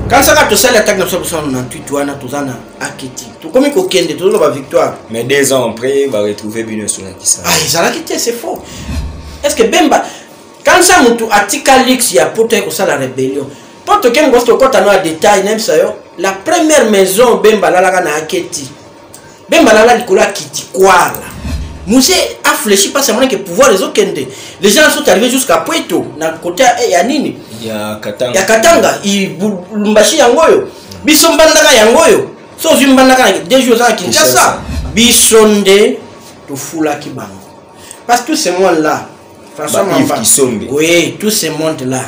Kanisaka tosali attaque na biso 98 wana, toza na Aketi, tokomi kokende, tozoloba victoire. Mais 2 ans après, baretrouve bino so na Kisasa. Ah, ezalaki te, c'est faux. Est ce que Bemba, kanisa motu atika luxe ya poto ye kosala rébellion mpo tokende kosi tokɔta no ya détail? Nayebisa yo, la première maison Bemba alalaka na Aketi, Bemba alala likolo ya kiti kwala. Mzee a fléchi parce que pouvoir ezokende. Les gens sont arrivés jusqu'à Pweto, na côté ya nini? Ya Katanga. Ya Katanga, Lubumbashi yango oyo. Biso Mbandaka yango oyo. So ozwi Mbandaka na 2 jours, oza na Kinshasa. Biso nde tofulaki bango. Parce que tout ce monde là, François Mamba. Oui, tout ce monde là.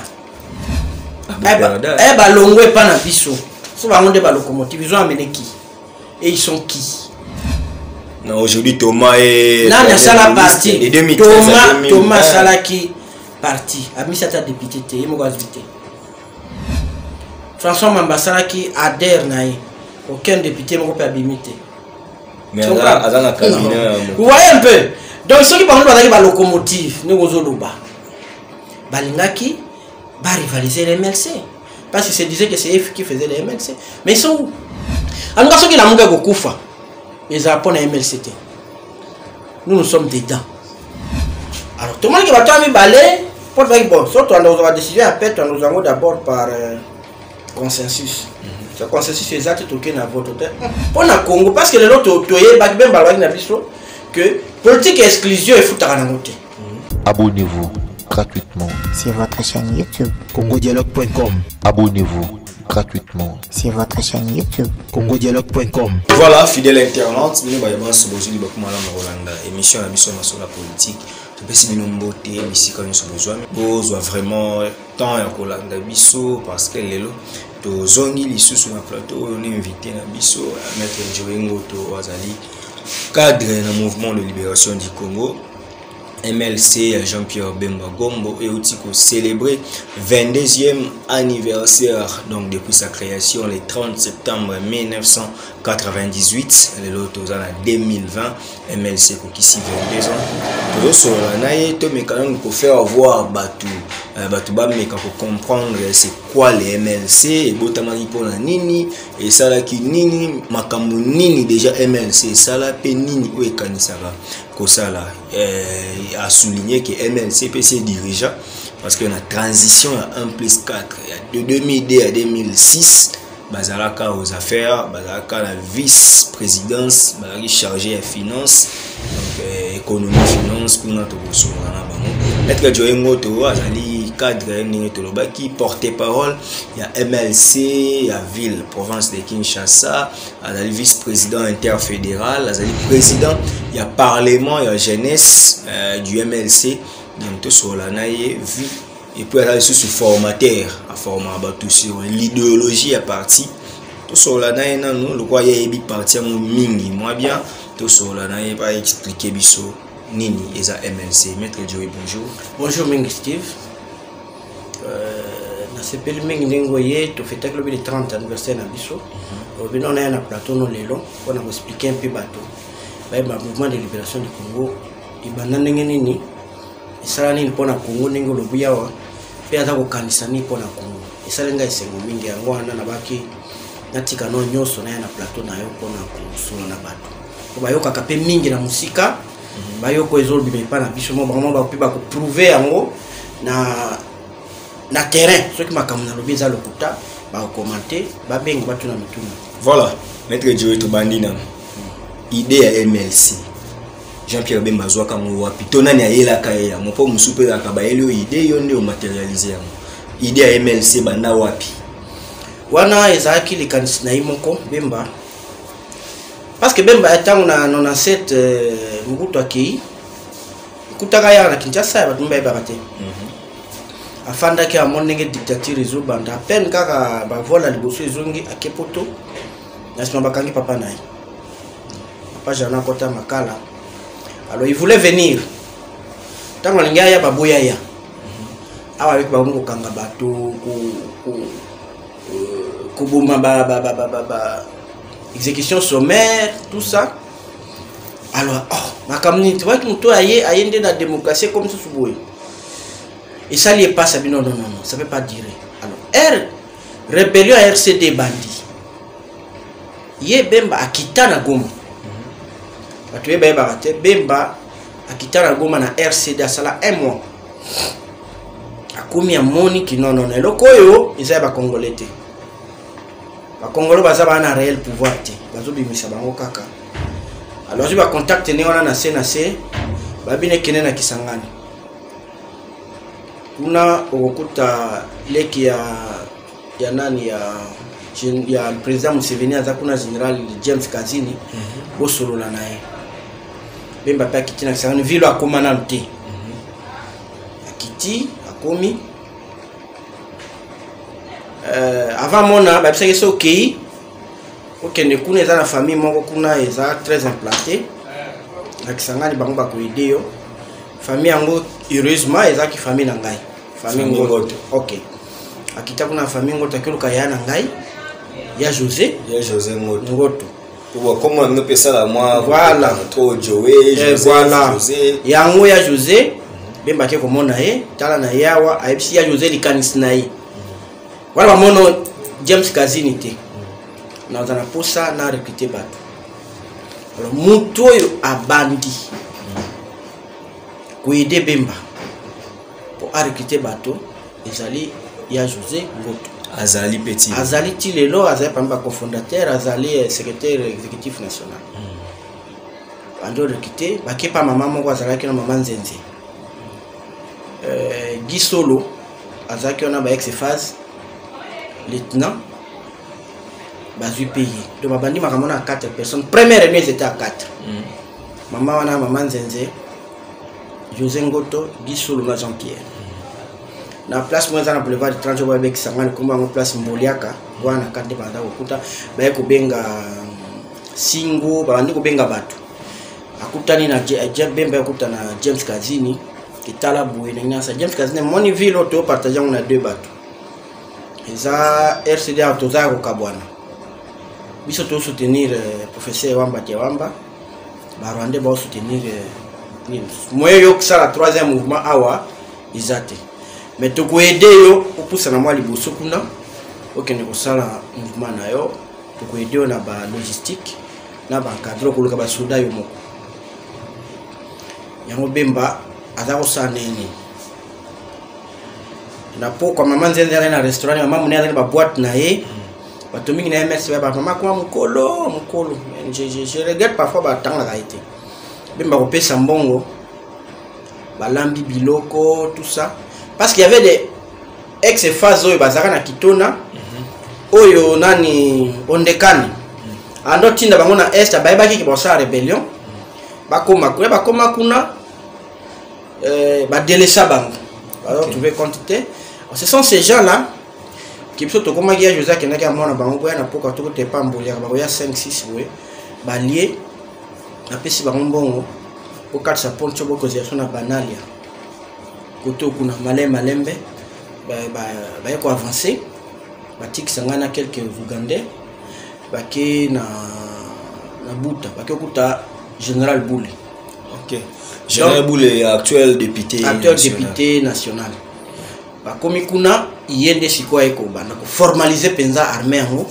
Eh, balongwe epa na biso. So bango nde balocomotive, ils ont amené qui? Et ils sont qui? Non, aujourd'hui Thomas est Nani asala parti? Thomas, Thomas asalaki parti, abimisi ata député te, ye moko azwi te. François Mamba asalaki ADER na ye, aucun député moko mpe abimi te. Mais aza na cabinet. Vous voyez un peu? Donc soki bango bazalaki balocomotive, ndenge ozoloba, balingaki barivaliser le MLC, parce que se disait que c'est eux qui faisaient le MLC. Mais ils sont où? En tout cas, soki Lamuka ekokufa, ezala mpo na MLC te. Nous, nous sommes dedans. Alors tomonaki bato ya mibale mpo tozalaki bon. So toanda kozwa badécision ya paix, toanda kozwa yango d'abord par consensus. So consensus eza te, tokei na vote te mpo na Congo, parce que lelo toyebaki, mpe balobaki na biso que politique ya exclusion efutaka nango te. Abonnez-vous gratuitement sur votre chaîne YouTube. congodialogue.com. Abonnez-vous gratuitement sur votre chaîne YouTube. congodialogue.com. Voilà, fidèle internaute, bino bayeba bozwi libaku malamu na kolanda émission na biso Masolo Politique. Topesi bino mbote bisika nyonso bozwami. Bozwa vraiment temps ya kolanda biso, parce que lelo tozongi lisusu na plateau oyo na invité na biso, maître Joe Ngoto, azali cadre na Mouvement de libération du Congo, MLC ya Jean-Pierre Bemba Gombo, euti kocélébrer 22e anniversaire, donc depuis sa création le 30 septembre 1998. Lelo toza na 2020, MLC ekokisi 22 ans. Tozosolola na ye, tomeka nanu kofaire voir bato, bato bameka kocomprendre c'est quoi le MLC, ebotamaki mpona nini, esalaki nini, makambo nini déjà MLC esala, mpe nini oyo ekanisaka kosala. Asouligner que MLC mpe se dirigeant, parce que na transition ya 1 plus 4 ya de 2002 à 2006, bazalaka aux affaires, bazalaka na vice présidence, bazalaki chargé ya finance, donc économie, finance. Kuna tokosolola na bango. Maître Joe Ngoto azali cadre, ndenge tolobaki, porte parole ya MLC ya ville province de Kinshasa, azali vice président interfédéral, azali président ya parlement ya jeunesse du MLC. Donc tosolola na ye vie, et puis aza lisusu formateur, aformaka bato sur l'idéologie ya parti. Tosolola na ye nanu, lokola ye ayebi parti yango mingi mwa bien. Tosolola na ye, baexplike biso nini eza MLC. Maître Joe, bonjour. Bonjour mingi, Steve. Nasepeli mingi ndenge oye. Tofetaki lobi le 30 anniversaire na biso. Olobi no naya na plateau no lelo mpona koexplike mpe bato bayeba Mouvement de libération du Congo ebanda ndenge nini, esala nini mpona Congo, ndenge olobi awa, mpe aza kokanisa nini mpona Congo. Esali ngai esengo mingi. Yango wana nabaki natika no nyonso, naya na plateau na yo mpona kosola na bato, po bayokaka mpe mingi na mosika, bayoko ezolobima epai na biso mo bango mpe bakoprouve yango na terrain. Soki makambo nalobi eza lokuta, bakokomante, babenga, batuna mituna. Voilà, maître Joe, tobandi nano. Idée ya MLC, Jean Pierre Bemba azwaka yango wapi, to nani ayelaka ye yango? Mpo mosusu mpe ezalaka bayeli oyo idée, yo nde omatérialise yango. Idée ya MLC banda wapi? Wana ezalaki likanisi na ye moko Bemba, parce que Bemba, ntango na 97 Mobutu akei, ekutaka yaka na Kinshasa ya bato mpe bayebaka te. Afandaki, amoni ndenge dictature ezobanda. À peine kaka bavola ya liboso ezongi, ake Poto. Na nsima bakangi papa na ye, papa Jana, akota Makala. Alors il voulait venir, ntango alingi aya, baboya ya awa, ayeki bakomi kokanga bato, koboma, ba exécution sommaire, tout ça. Alors, oh, makambo nini tobaki? Moto aye, aye nde na démocratie ekomi susu boye, esali epasa bino. Non, non, non, ça peut pas durer. Alors r Rébellion ya RCD ebandi, ye Bemba akita na Goma. Bato ye bayebaka te, Bemba akita na Goma na RCD, asala un mois, akomi, amoni kinonono eloko oyo eza ya bacongolais te. Bacongolais baza baa na réel pouvoir te, bazobimisa bango kaka. Alors azwi bacontact ndenge wana na se na se, babini ekende na Kisangani, kuna okokuta leki ya nani, ya président Museveni aza kuna, général James Kazini. Bosolola na ye. Bemba mpe akiti na Kisangani, ville akóma nanu te. Akiti, akomi, avant mona babisaki so okei, okende kuna, eza na famille moko kuna eza très implanté na Kisangani, bango bakoaider yo. Famille yango, heureusement, ezalaki famille na ngai, famille Ngoto. Ok, akita kuna na famille Ngoto, akoluka ya na ngai, ya José. Ya José Ngoto. Ngoto. Komona bino mpe esala mwa Voilà. trop Joe. José, voilà. José. Yango ya José, Bemba ake komona ye, tala na ye awa, ayebisi ya José likanisi na ye wana. Bamono James Kazini te, naza na posa na recruter bato. Alors motu oyo abandi koaider Bemba po arecruter bato ezali ya José Ngoto. Azali petit. Azali ti lelo, azali parmi bacofondateur, azali secrétaire exécutif national. Bandi orecruter, bakepa mama moko azalaki na mama Nzenze, Guy Solo azalaki wana, ba ex phase lieutenant, bazwi mpe ye. Donc babandi makambo na 4 personnes. Première réunion, c'était à 4. Mama wana, mama Nzenze, José Ngoto, Guy Solo na Jean Pierre, na place moko eza na boulevard 30 oyo babekisanga likombo yango place Mboliaka wana kati nde banda kokuta. Baye kobenga Singo, babandi kobenga bato. Akutani na Bemba, akuta na James Kazini. Etala boye ndenge nyonso James Kazini moni ville oyo topartage yango na deux bato, eza RCD. Awa toza ya kokabwana, biso tosoutenir professeur Wamba Dia Wamba, barwandais baosoutenir nini. Moyen yo kosala troisième mouvement awa eza te, mais tokoaider yo opusana mwa liboso kuna, okende kosala mouvement na yo. Tokoaider yo na balogistique, na baencadre, koluka basoda yo moko. Yango Bemba aza kosala nini na pokwa? Mama Nzenze azali na restaurant, mama monene azali baboite na ye, bato mingi na ye. Merci ba mama kuma mokolo mokolo. Je regrette parfois batangaka ye te. Bemba kopesa mbongo, balambi biloko, tout ça, parce qu'il y avait des ex phase oyo bazalaka na Kitona, oyo nani, Ondekani ando tinda bango na est. Bayebaki ke basala rébellion, bakoma kuna, bakoma kuna, badelesa bango, baretrouve compte te. Ce sont ces gens là ki biso tokomaki. Ya José akendaki, amona bango boya na poka, tokote pamboliaka bakoya 5 6 boye, balie, apesi bango mbongo, okatisa pont so bokozela so na Banalia kote okuna. Malembe malembe baye koavance, batikisa ngai na quelques Ougandais, bake na Buta, bake okuta général Boule. Ok, général Boule, actuel député. Actuel national. Député national. Bakomi kuna, ye nde sikoyo aye kobanda koformaliser mpenza armée yango.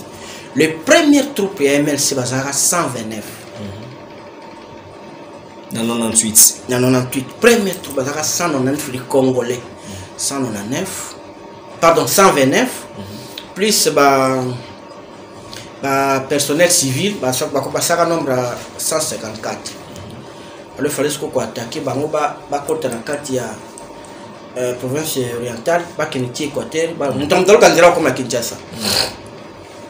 Le première troupe ya MLC bazalaka 129. Na 98? Na 98, première troupe bazalaka 199, les Congolais, 199, pardon, 129, plus ba personnel civil basaka nombre ya 154. Alors fallait sikoyo koattaquer bango, bakota na kati ya province orientale, bakende ti Équateur, moto moto aluka nzela okoma Kinshasa.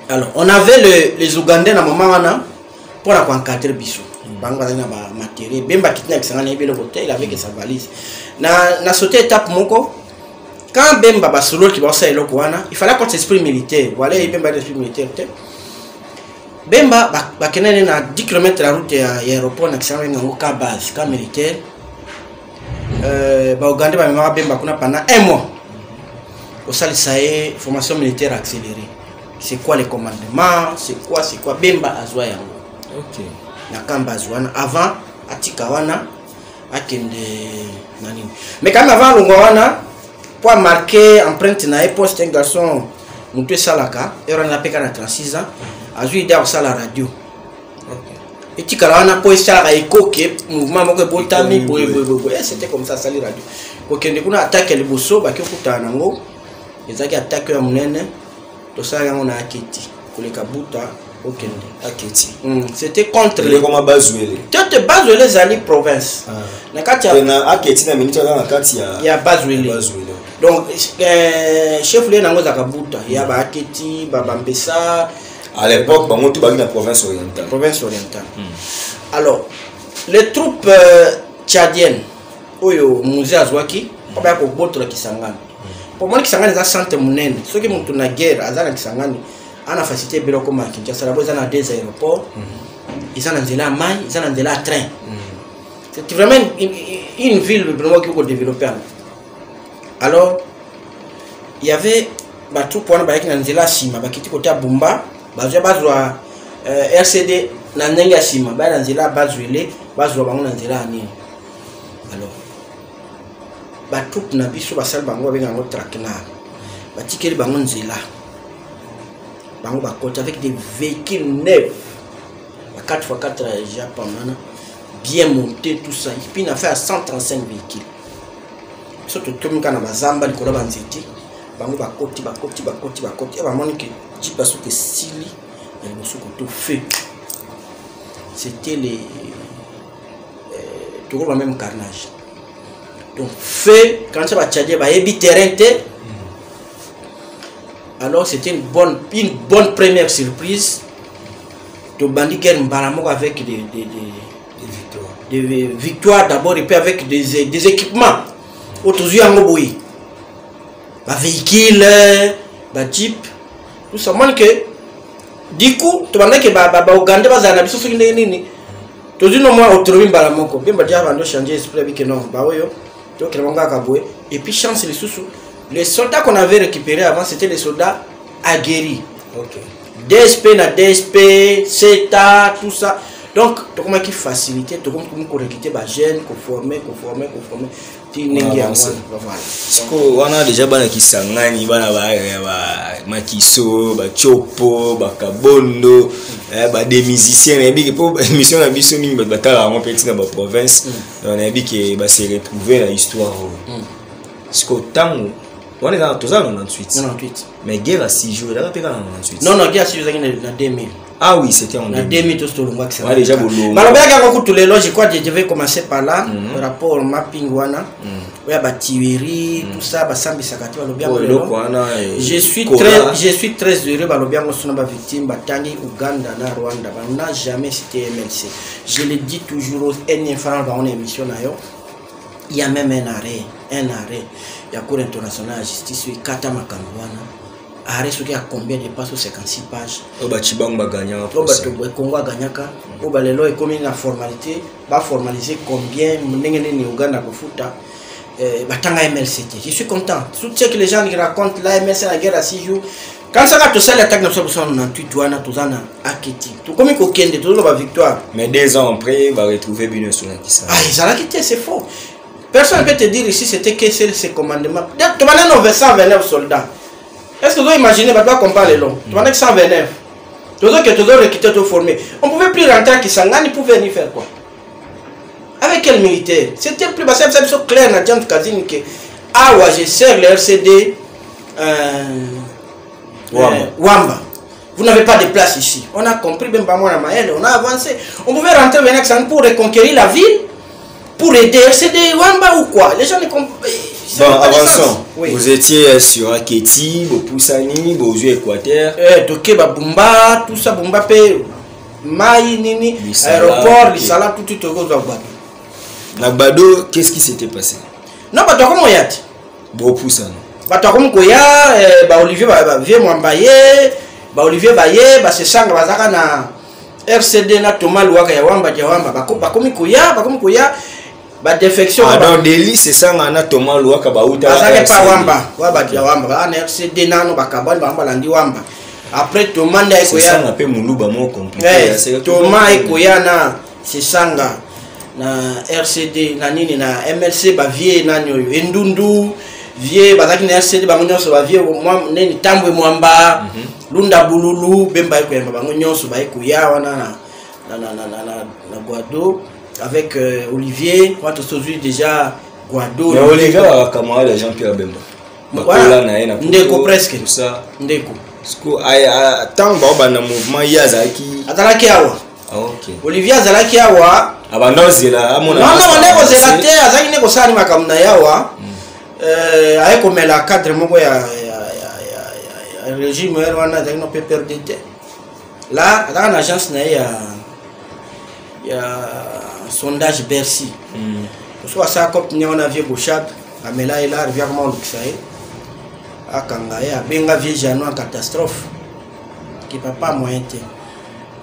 Alors on avait les Ougandais na moment wana mpona koencadrer biso. Bango bazali na bamatériel. Bemba kiti na Kisangani, nayebi eloko te, il avait que sa valise. Na sauté étape moko, quand Bemba basololaki, baosala eloko wana, il fallait akota esprit militaire. Voilà, Bemba esprit militaire te. Bemba bakendani na 10 km ya route ya aéroport na Kisangani, yango ka base ka militaire. Baugandais bamemaka Bemba kuna pendant un mois kosalisa ye formation militaire accélérée. C'est quoi les commandements, c'est quoi, c'est quoi. Bemba azwa yango na kamba azwa wana avant atika wana, akende na nini. Mais quand même, avant alongwa wana po amarquer empreinte na ye, po c'est un garçon Moto esalaka heure wana apeka na 36 ans, azwi idée ya kosala radio. Etikala wana mpo esalaka ekoke mouvement moko ebotami boye boye boye boye. C'était comme ça, asali radio. Kokende kuna, attaque ya liboso baki okutana nango ezalaki attaque ya monene. Tosalaki yango na Aketi, koleka Buta, okende Aketi. C'était contre Elekoma Bazwele. Te te, Bazwele ezali province na kati ya Na Aketi na minute aza na kati ya ya Bazwele. Bazwele. Donc chef lieu nango ezalaka Buta, ya Baaketi, Babambesa. À l'époque, bango tout baki na Province Orientale. Province Orientale. Alors les troupes tchadiennes oyo Mzee azwaki mpo baya kobotola Kisangani, po moni Kisangani eza centre monene. Soki motu na guerre aza na Kisangani, ana facilité ebele okoma na Kinshasa. Labo eza na deux aéroports, eza na nzela ya mai, eza na nzela ya train. C'est vraiment une ville vraiment okoki kodévelopper yango. Alors il y avait batroupe wana bayaki na nzela ya nsima, bakiti kote ya Bumba, bazwa RCD na ndenge ya nsima, baya na nzela ya Bazwele, bazwa bango na nzela ya nini. Alors batroupe na biso basali bango, babenga yango traquenard, batikeli bango nzela, bango bakoti avec des véhicules neufs, ba 4x4 ya Japon wana, bien monté, tout ça. Et puis na fait à 135 véhicules. Biso totomi kaka na bazamba likolo ya banzete. Bango bakoti, bakoti, bakoti, bakoti, e bamoni ke jeep asuki, esili na liboso koto feu. C'était les tokoloba même carnage. Donc feu kanisa batchadien bayebi terrain te. Alors c'était une bonne première surprise. Tobandi guerre mbala moko avec Des victoires. Des victoires d'abord et puis avec des équipements oyo tozwi yango boye, bavéhicule, bajeep, tout ça. Moni ke du coup tobandaki baugandais bazala na biso soki ndenge nini. Tozwi no mwa autonomie mbala moko bien. Badia bando changer esprit abike non, baoyo tokende bango kaka boye. Et puis chance lisusu, les soldats qu'on avait récupérés avant, c'était les soldats aguerris. DSP na DSP, CETA, tout ça. Donc tokomaki facilité, tokomi korecruter bajeune, koformer, koformer, koformer ti ndenge yango Avancé. wana. Voilà. Sikoyo wana deja bana Kisangani, bana Makiso, Bachopo, Bakabondo, bade musicien, nayebi ke mpo émission na biso mingi bato batala yango mpe ntina baprovince. Donc nayebi ke base retrouve na histoire oyo. Sikoyo ntango wana eza toza na 98. 98. Mais guerre ya 6 jours ezalaka mpe kaka na 98? Non, guerre 6 jours ezalaki na 2000. Ah oui, c'était en Na 2000. 2000 tosi tolongwaki. Ouais, déjà bolongwa. Balobelaki yango kutu lelo. Je crois que je vais commencer par là, rapport mapping wana oyo ya batuerie, tout ça, basambisaka te, balobi yango Oyo lelo. eloko wana Je suis kola. très, je suis très heureux. Balobi yango sona bavictime, batangi Uganda na Rwanda, n'a jamais cité MLC. Je le dis toujours aux énième fois bango na émission na yo. Il y a même un arrêt ya Cour internationale ya justice oyo ekata makambo wana, arrêt soki ya combien de pages, 56 pages. Oyo bacibango baganyaka. Oyo bato Congo aganyaka, oyo balelo ekomi na formalité, baformaliser combien, ndenge nini Uganda kofuta. Batanga MLC te. Je suis content, tout ce que les gens racontent là, MLC la guerre à 6 jours. Kanisaka tosali attaque na biso biso na 98 wana, toza na Aketi, tokomi kokende, tozoloba victoire. Mais 2 ans après, baretrouve bino so na Kisangani. Ah, ezalaki te, c'est faux. Personne ne peut te dire ici c'était que c'est ce commandement. Tobanda no 129 soldats. Est ce que ozo imaginer bato bacompare lelo? Tobandaki 129, tozoke, tozorecruter, toformer. On pouvait plus rentrer à Kisangani pour venir faire quoi? Avec quel militaire? C'était plus basé biso clair na James Kazini ke awa je sers le RCD Wamba. Wamba. Vous n'avez pas de place ici. On a compris, même pas moi, on a avancé. On pouvait rentrer venir à Kisangani pour reconquérir la ville, pour aider RCD Wamba ou quoi? Les gens ne comprennent Bon, avançons. Oui. Vous étiez sur Aketi, Bopusani, Bozui Équateur. Eh, toke ba Bumba, tout ça, Bumba pe mai nini, Lisala, aéroport, ok. Lisala, tout tout tokozwa Gbado. Na Gbado, qu'est-ce qui s'était passé? Non, bato akomi koya te. Bopusani. Bato akomi koya, ba Olivier, ba vieux Mwamba ye, ba Olivier baye, basesanga bazaka na RCD na Thomas Luwaka ya Wamba ya Wamba, bakomi koya, bakomi koya badéfection. Ah, donc Deli, c'est ça, on a Thomas Luwaka, Bauta. Bazalaki pa Wamba, wa bato ya Wamba baa na RCD nano, bakabwani, bango balandi Wamba. Après Thomas nde C'est ça, ayekoya. on a Moulouba, mot compliqué. Thomas ekoya na Sesanga na RCD na nini na MLC, bavie nani oyo Endundu, Vieux bazalaki na RCD, bango nyonso bavieux nini, Tambwe Mwamba, Lunda Bululu, Bemba ye koyamba bango nyonso, baye koya wana na Guado avec Olivier wana. Tozwi déjà Guado. Mais Olivier azalaka camarade ya Jean Pierre Bemba. Bakola na ye na Ndeko, presque. Tout ça. Ndeko. Ntango baobanda mouvement, ye azalaki? Azalaki awa. Ah, ok. Olivier azalaki awa. Abanda ozela amona? Non, non, nde kozela te, azalaki nde kosala ni makambo na ye awa. Aye komela cadre moko ya régime ere wana, azalaki no PPRD te. Là azalaka na agence na ye ya sondage Bercy. Soki asala cope ne wana, vieux Boshab amela ye la rivière koma olukisa ye, akanga ye, abenga vieux Jano en catastrophe ke papa, moyen te,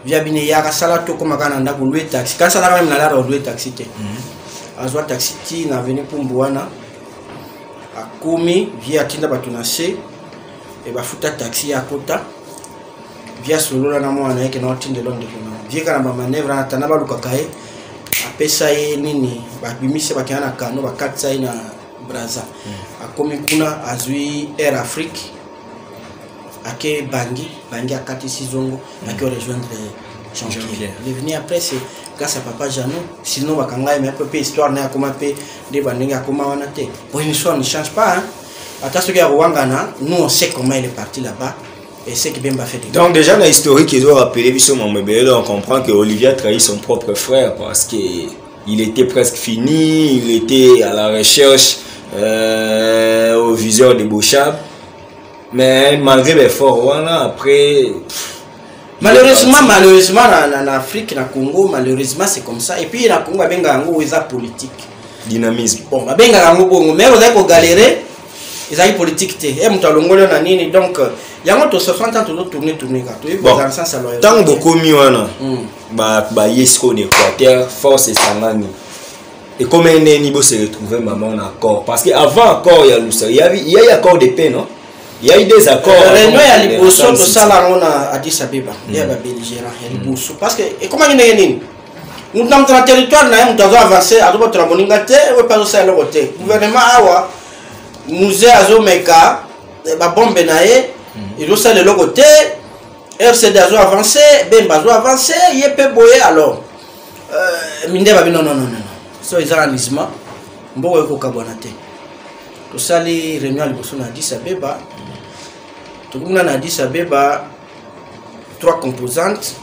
vieux abine yaka, sala tokóma kaka na ndako, louer taxi. Kasi alaka même na lara olouer taxi te, azwa taxi ti na avenue Pumbu wana. Akomi, vieux atinda bato na se e bafuta taxi ya akota. Vieux asolola na mwana ye ke na otindela ndeko na vieux kaka na bamanœuvre wana, tanda balukaka ye, apesa ye nini, babimisi, bakenda na kano, bakatisa ye na Braza. Akomi kuna, azwi Air Afrique, ake Bangi. Bangi, akatisi zongo, ake rejoindre Jean-Pierre. Il est venu après, c'est grâce à papa Jano, sinon bakanga ye. Mais mpe histoire na ye akoma mpe nde bandenge akoma wana te. Bon, une histoire ne change pas, hein. Ata soki ya kowangana, nous on sait comment il est parti là-bas et ce que Bemba fait de Donc déjà na historique ils ont rappelé biso mambo ebele. On comprend que Olivier a trahi son propre frère parce que il était presque fini, il était à la recherche, au viseur de Boshab, mais malgré l'effort wana, après pff, Malheureusement, malheureusement, na Afrique, na Congo, malheureusement c'est comme ça. Et puis na Congo babengaka yango eza politique. Dynamisme. Bon, babengaka yango bongo, mais ozali kogalérer, ezali politique te e moto alongoli yo na nini. Donc yango to 60 ans tozotourne tourne kaka, toyebi Bon. kozala sens ya loyauté. Ntango bokomi wana, baye sikoyo na Équateur, force esangani, ekomi neni, bose retrouver mama na accord? Parce que avant accord ya Lusaka, il y a eu accord de paix, non? Il y a eu des accords. Réunion ya liboso Ensemble. tosala yango na Addis Abeba ya babelligérant ya liboso, parce que ekomaki ndenge nini, moto na moto na territoire na ye, moto azo avance, azobotola moninga te, oyo mpe azosala eloko te. Gouvernement awa, Mzee azomeka babombe na ye, ezosala eloko te. RCD azo avance, Bemba azo avance, ye mpe boye. Alors minde babi non, non, non, non, so eza na lisma, mboko ekokabwana te. Tosali réunion ya liboso na Addis Abeba. Tokomi na Addis Abeba, trois composantes: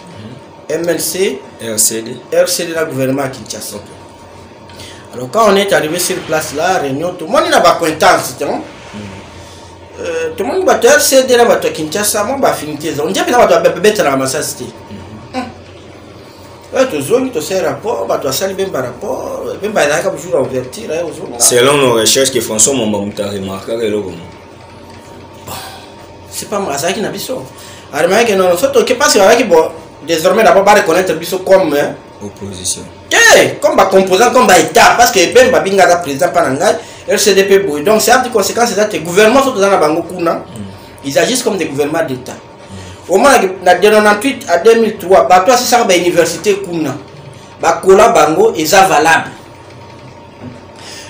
MLC, RCD. RCD na gouvernement ya Kinshasa. Alors quand on est arrivé sur place là, réunion, tomoni na baaccointance te, tomoni bato ya RCD na bato ya Kinshasa, mwa baaffinité eza ondia mpena, bato babetelaka masasi te. Oyo tozongi, tosali rapport, bato basali Bemba rapport. Bemba ezalaka jour ya ouverture aye ozonga. Selon nos recherches que François Mwamba moto aremarquaka eloko mo. C'est pas moi, azalaki na biso, aremarquaki non, so toke, parce que bazalaki bon, désormais d'abord bareconnaître biso comme, hein, opposition. Te, comme bacomposant, comme baétat, parce que Bemba babingaka aza président mpa na ngai, RCD mpe boye. Donc c'est un petit conséquence eza te gouvernement so toza na bango kuna, ils agissent comme des gouvernements d'état. Omona na 98 à 2003, bato asisaka bauniversité kuna, bakola bango, eza valable.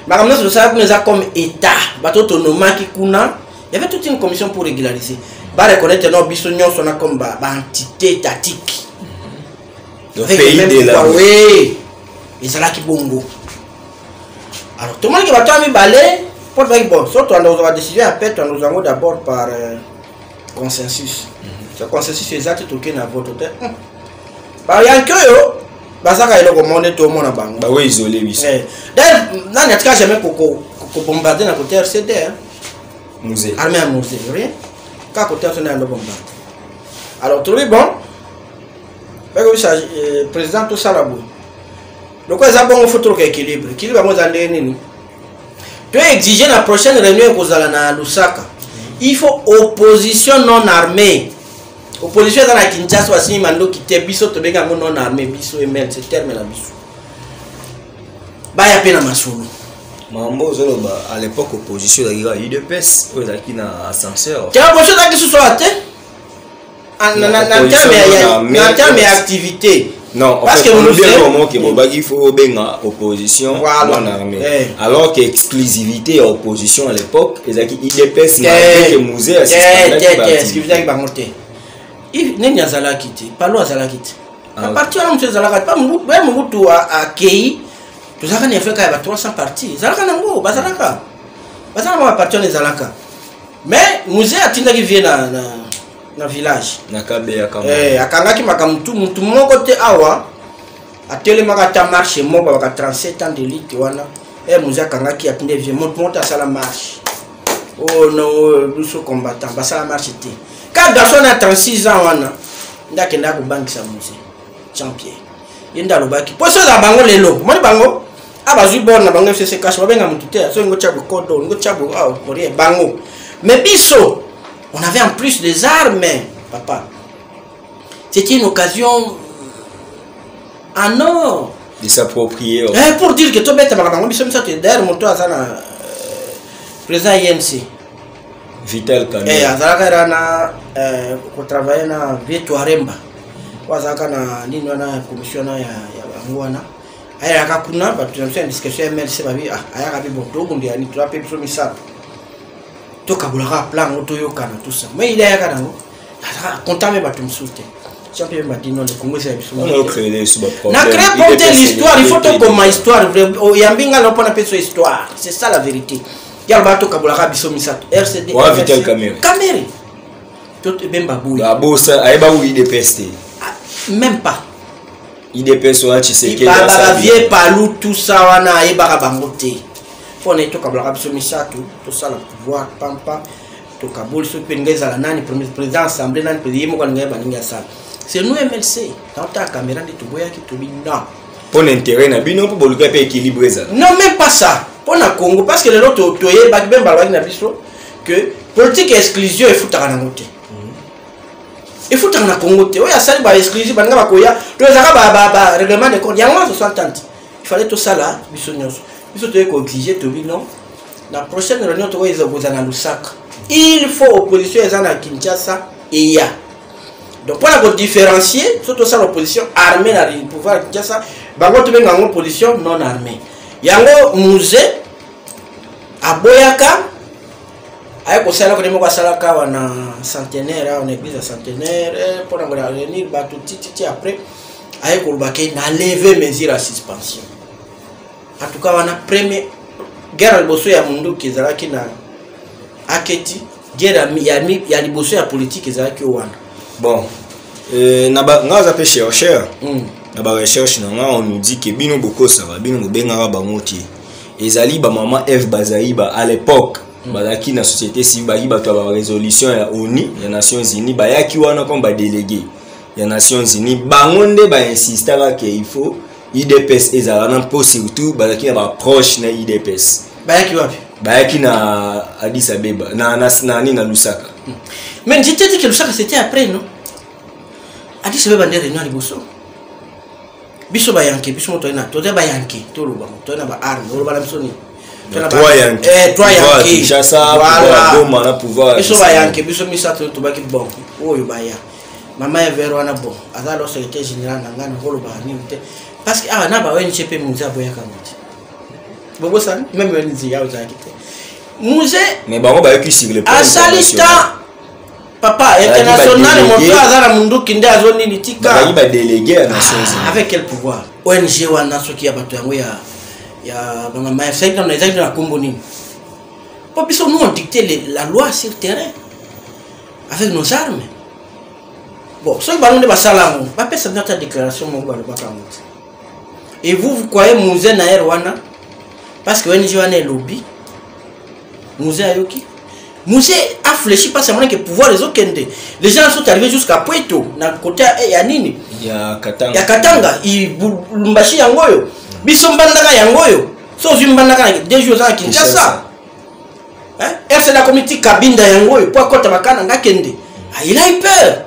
Makambo nyonso tosala kuna eza comme état. Bato tonomaki kuna, il y avait toute une commission pour régulariser, bareconnaître no biso nyonso na comme baentité étatique. Le Avec pays le même de la pouvoir, oui, ezalaki bongo. Alors tomonaki bato ya mibale mpo tobaki bon, so toanda kozwa badécision ya paix, toanda kozwa yango d'abord par consensus. So consensus eza te, tokei na vote te. Bayanki oyo bazaka eloko moko nde tomona bango. Bawo isolé biso. D'ailleurs nani atika jamais kobombarde na côté RCD, hein? Mzee. Armée ya Mzee, rien kaka côté RCD yando bombarde. Alors tolobi bon, bakobisa président, tosala boye, lokola eza bongo, faut toluka équilibre. Équilibre yango eza ndenge nini? To exige na prochaine réunion ekozala na Lusaka, il faut opposition non armée. Opposition eza na Kinshasa, basingi mandoki te, biso tobengi yango non armé, biso MLC, terme na biso, baya mpe na masolo. Mambo ozoloba, à l'époque opposition ezalaki kaka UDPS oyo ezalaki na ascenseur. Te, opposition ezalaki susu awa te. Ah, na terme ya activité. Non, en Parce fait, que on nous bien savons- comment que bobaki il faut benga opposition Voilà. non armée. Eh. Alors que exclusivité ya opposition à l'époque, ezalaki UDPS malgré que Mzee te assistaki ba exclusivité bango te nini azalaki te, palo azalaki te. Ah, ok. Baparti wana mosusu ezalaka te. Pa Mobutu akei, tozalaka na Afrika ya ba 300 parti, ezalaka nango, bazalaka, bazalaka mwa baparti wana ezalaka. Mais Mzee atindaki vie na village. Na Kabeya kama. Eh, akangaki makambo tu, mutu moko te awa atelemaka ata marche moko baka 37 ans de lutte wana. E Mzee akangaki, atindi vie, motu moko te asala marche. Oh non, oyo biso combattant basala marche te. Ka garçon na 36 ans wana nde akendaka kobangisa Mzee Jean Pierre. Ye nde alobaki mpo so ezala bango lelo, omoni bango a bazwi bor na bango FCC CACH, babenga motu te. So ngo tia bokodo, ngo tia bo ah, rien bango. Mais biso, on avait en plus des armes, papa. C'était une occasion en or De s'approprier. Eh, pour dire que tobetamaka bango biso misato. D'ailleurs, moto aza na président INC. Vital Kamerhe. Eh, azalaka era na kotravaille na vie Twaremba oyo azalaka na nini wana ya commission wana ya bango wana. Ayaka kuna, bato na biso ya discussion ya MLC babi ah, ayaka bi bon, tobunda yani toza mpe biso misato, tokabolaka plan yango, toyokana, tout ça. Mais il ayaka nango, azalaka content, me bato mosusu te. Jean Pierre m'a dit non, le Congo c'est ya biso. On a créé sur problème. Na créé ponte l'histoire, il faut tokoma histoire vrai. Oyambi nga na mpona mpe so histoire, c'est ça la vérité. Ya loba tokabolaka biso misato, RCD, Ouais, MLC. Vital Kamerhe. Kamerhe to ebemba boye. Abosa ayeba ku UDPS te. Ah, même pas. UDPS wana Tshisekedi. Bavie palu, tout ça wana ayebaka bango te. Mpo na ye tokabolaka biso misato, tosala pouvoir pampa, tokaboli soki mpe ninga ezala nani premier président assemblée, nani président, ye moko alinga ye baningi asala. C'est nous MLC naotala caméra nde toboyaki, tobi non. Mpo na intérêt na bino, mpo boluka mpe équilibre ezala. Non, même pas ça, mpo na Congo, parce que lelo toyebaki mpe balobaki na biso que politique ya exclusion efutaka nango te, efutaka na Congo te. Oyo asali ba exclusion, baninga bakoya to ezalaka ba règlement de compte yango wana 60. Il fallait tosala biso nyonso. Biso toye koexige, tobi non, na prochaine réunion tokoyeza kozala na Lusaka, il faut opposition eza na Kinshasa eya. Donc mpona kodifférencier, so tosala opposition armée na pouvoir ya Kinshasa, bango tobenga yango opposition non armée. Yango Mzee aboyaka, aye kosala kode moko asalaka awa na Centenaire, awa na église ya Centenaire, mpona kola réunir bato tititi. Après aye koloba ke na lever mesure ya suspension. En tout cas, wana premier guerre ya liboso ya munduki ezalaki na aketi, guerre ya liboso ya politique ezalaki wana. Bon, na ba nga aza mpe chercheur. Na barecherche na nga, on nous dit que bino bokosaka, bino bobengaka bango te. Ezali bamama Eve Bazaiba à l'époque, bazalaki na société civile, bayaki bato ya barésolution ya ONU, ya Nations Unies. Bayaki wana comme badélégué ya Nations Unies. Bango nde bainsistaka ke il faut UDPS ezala wana, mpo surtout bazalaki na baproche na UDPS. Bayaki wapi? Bayaki na Addis Abeba, na nini, na Lusaka. Mais je t'ai dit que Lusaka, c'était après, non? Addis Abeba nde réunion ya liboso. Biso bayanke, biso moto na toza bayanke, toloba toye na baarme, oloba na biso nini? Toye na Trois yanke. Eh, trois Pouvoir ya yanke. Kinshasa, pouvoir ya Goma na pouvoir ya Biso Kisangani. bayanke, biso misato tobaki bon, oyo baya mama Evere wana, bon, aza lo secrétaire général na ngai, nakolobaka nini te, parce que awa na ba ONG mpe Mzee aboyaka ngo te. Bobosani même ONG awa ezalaki te. Mzee Mais bango bayaki sur le plan asali international. ta papa Bazalaki international. badélégué. Moto aza na munduki nde azonini, tika. Bazalaki badélégué ya Nations Ah, Unies. avec quel pouvoir? ONG wana soki ya bato yango ya bamama ezalaki nano, ezalaki na nkombo nini? Po biso, nous, on dictait la loi sur terrain avec nos armes. Bon, soki bango nde basala yango, bapesa bino ata déclaration moko balobaka yango te. Et vous, vous croyez Mzee na ere wana, parce que ONG wana elobi, Mzee ayoki? Mzee a fléchi parce que que pouvoir ezokende. Les gens sont arrivés jusqu'à Pweto, na côté ya nini, ya Katanga. Ya Katanga, Lubumbashi yango oyo, biso Mbandaka yango oyo. So ozwi Mbandaka na 2 jours, oza na Kinshasa. RCD akomi ti Kabinda yango oyo, po akɔta bakana nga kende. Ah, il a eu peur.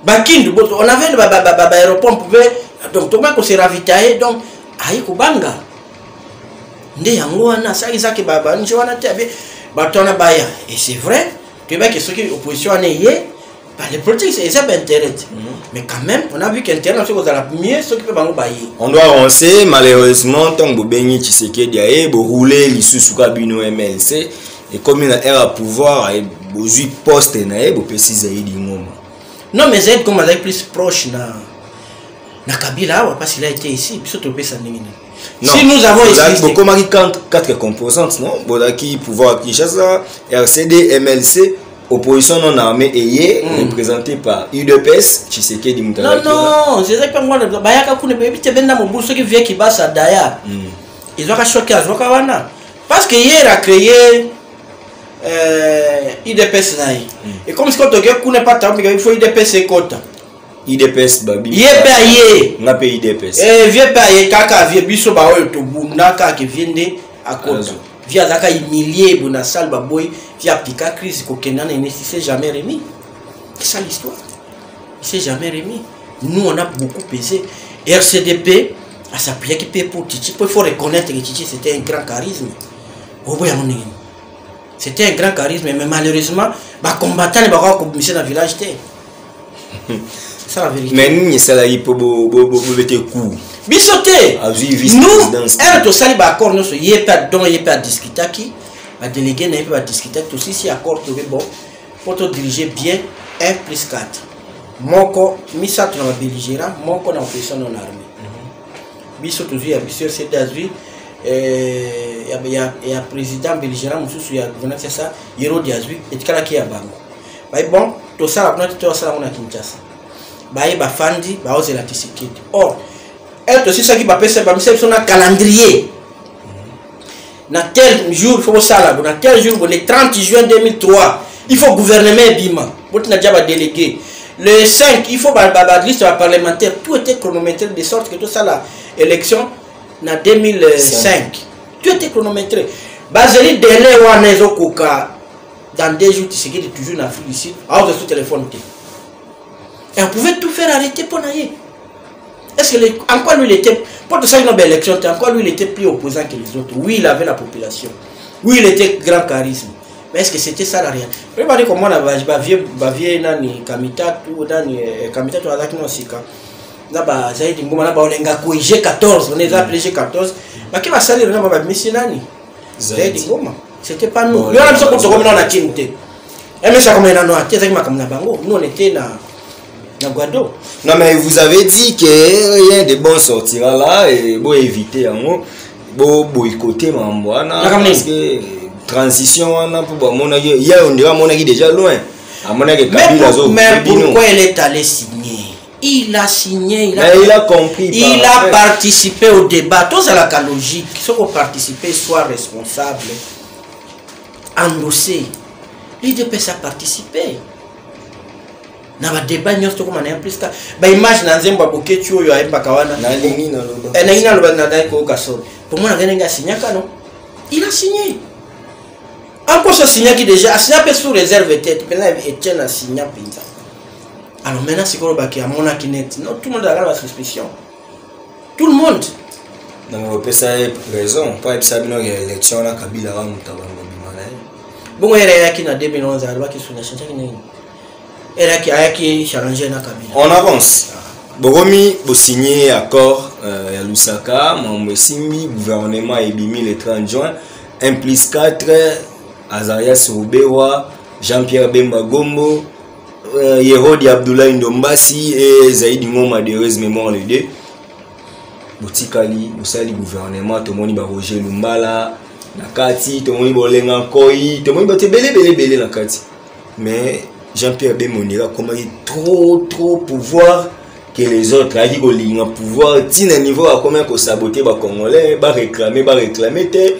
Bakindu, bon, on avait ba aéroport, on pouvait donc tokoma kose ravitailler. Donc ayi kobanga nde yango wana asalaki ezaki banje wana te, abe bato wana baya. Et c'est vrai, toyebaki soki opposition wana eye. Bah, les politiques, c'est ça intérêt. Mais quand même, on a vu qu'intérêt, on sait mieux ceux qui peuvent bango bailler. On doit avancer, malheureusement, tant que bobengi Tshisekedi aye, bo rouler lisusu ka bino MLC, et comme il a air à pouvoir, et bozui poste na ye, bopesi Zaidi Ngoma. Non, mais Zaid comme azali plus proche na Kabila awa, parce qu'il a été ici, biso topesa ndenge nini. Non. Si nous avons existé. Bokomaki quatre composantes, non? Bozalaki pouvoir à Kinshasa, RCD, MLC, opposition non armée ayé, représentée par UDPS, Tshisekedi Non, Mutala. non, c'est ça que moi, bayaka kuna bebi te benda mobu soki vie ki basa daya. Ezwaka choqué azwaka wana. Parce que hier a créé UDPS na ye. Et comme si toke kuna pa tambi il faut UDPS ekota. UDPS babi. Ye pe aye. Nga pe UDPS. Eh vie pe aye kaka vie biso ba oyo tobunda kaka vie nde akota. Azo. Vie azaka humilié bona salle ba boy, vie apika crise kokenda na ne s'est jamais remis. C'est ça l'histoire. Il s'est jamais remis. Nous, on a beaucoup pesé. RCDP a s'appuyé qui paie pour Titi. Il faut reconnaître que Titi, c'était un grand charisme. Au bout, il y a mon nez. C'était un grand charisme, mais malheureusement, les combattants ne vont pas commisser dans le village. C'est ça la vérité. Mais nous, ça il faut bo coup. Bisoté. Azui vice-présidence. Nous, elle tosali ba accord nous yé pas don yé pas discuter qui ba délégué n'a pas discuter tout si si accord to bon pour te diriger bien 1 plus 4. Moko misato na ba belligérant, moko na opposition non armée. Biso tozwi ya biso c'est d'azui ya président belligérant mosusu ya gouverneur c'est ça Hérode azwi etikalaki ya bango. Ba bon tosala kuna tosala ngo na Kinshasa. Baye bafandi baozela Tshisekedi. Or elle tosisaki bapesa bamisa biso na calendrier. Na tel jour faut kosala bo na tel jour bo le 30 juin 2003 il faut gouvernement ebima. Botina dia ba délégué. Le 5 il faut ba ba liste ba parlementaire, tout était chronométré de sorte que tout ça la élection na 2005. Tout était chronométré. Bazeli délai wana ezokoka dans 2 jours Tshisekedi toujours na Afrique ici, aoza sous téléphone te. Et on pouvait tout faire arrêter pour nayer. Est-ce que les, en quoi lui il était, pour tout ça, il y a une belle élection, en quoi lui il était plus opposant que les autres? Oui, il avait la population. Oui, il était grand charisme. Mais est-ce que c'était ça la réalité? Regardez comment on a bavié, bavié, nani, Kamitatu, nani, Kamitatu, azaki non sika. Na ba Zaidi Ngoma, na ba Olenga Koi, G14, on les a appelés G14. Ba qui va salir, na ba ba Messi nani? Zaidi Ngoma. C'était pas nous. Bon, Nous, on a besoin qu'on se bon, remette dans la Chine, t'es. Eh, mais ça, comme on a noté, c'est comme na bango. Nous, on était na, na Guado. Non, mais vous avez dit que rien de bon sortira là et bon éviter en gros, bon boycotter Mambwana, D'accord, mais parce que transition wana pour ba mona ki, ya on dirait mona ki déjà loin. À mona ki Mais Kabila zo Bino. pourquoi elle est allée signer? Il a signé, il a Mais il a compris Il par a après. participé au débat. Tout ça la logique. Ce qu'on participer, soit responsable, endossé. L'U D P S a participé. Na ba débat nyonso tokoma na plus ka ba image na nzembo ya Boketshu oyo ayembaka wana. Na lingi na loba. Eh, na lingi na loba na dai koyoka solo. Pour moi, na ndenge asignaka, non? Il a signé. Encore ça signaki déjà, a signé pe sous réserve tête. Maintenant Etienne a signé penza. Alors maintenant c'est quoi ba ki amonaki net. Non, tout le monde a la suspicion. Tout le monde. Donc on peut ça raison, pas ebisa bino ya élection na Kabila wa mutu bango bima na ye. Bongo era yaki na 2011 alobaki sous na change nini? Era ki ayaki challenger na Kabila. On avance. Bokomi bo signer accord ya Lusaka, mambo esimbi, gouvernement ebimi le 30 juin, 1 plus 4, Azarias Ruberwa, Jean-Pierre Bemba Gombo, Hérode Abdoulaye Ndombasi et Zaïd Ngoma de heureuse mémoire les deux. Botikali, bosali gouvernement, tomoni ba Roger Lumbala na kati, tomoni Bolenga Nkoi, tomoni bato ebele, ebele, ebele na kati. Mais Jean-Pierre Bemba Onera akomaki trop, trop pouvoir que les autres. Ayaki kolinga pouvoir, ti na niveau akomaki kosaboter ba Congolais, ba réclamer, ba réclamer te.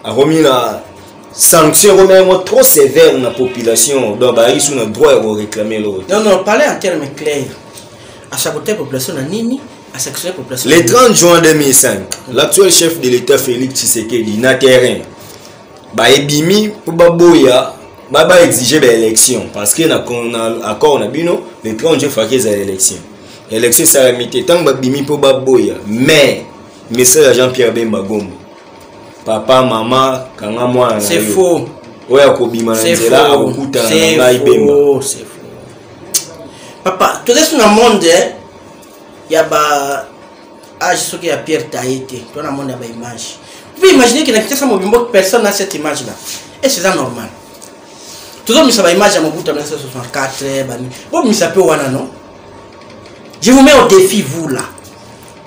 Akomi na sanction akomi yango trop sévère na population. Donc, bayaki sous na droit ya koréclamer l'autre. Non, non, parlez en termes clairs. A saboter la population na nini? A sanctionner la population. Le 30 juin 2005, l'actuel chef de l'État Félix Tshisekedi na terrain ba ebimi po baboya, ba ba exiger ba élection parce que na con-, na accord na bino le 30 juin faki za élection. Élection ça a mis tant ba bimi po baboya, mais message à Jean-Pierre Bemba Gombo. Papa, maman, kanga mwana na C'est yo. faux. Oya kobima na C'est nzela, faux. akokuta na C'est ngai faux, Bemba. c'est faux. Papa, toza su na monde ya ba âge soki ya pierre taille te. Toza na monde ya ba image. Vous pouvez imaginer que na Kinshasa mobimbo personne n'a cette image là. Et c'est ça normal. Tozomisa ba image ya Mobutu ya 1964 bani. Bomisa pe wana non? Je vous mets au défi vous là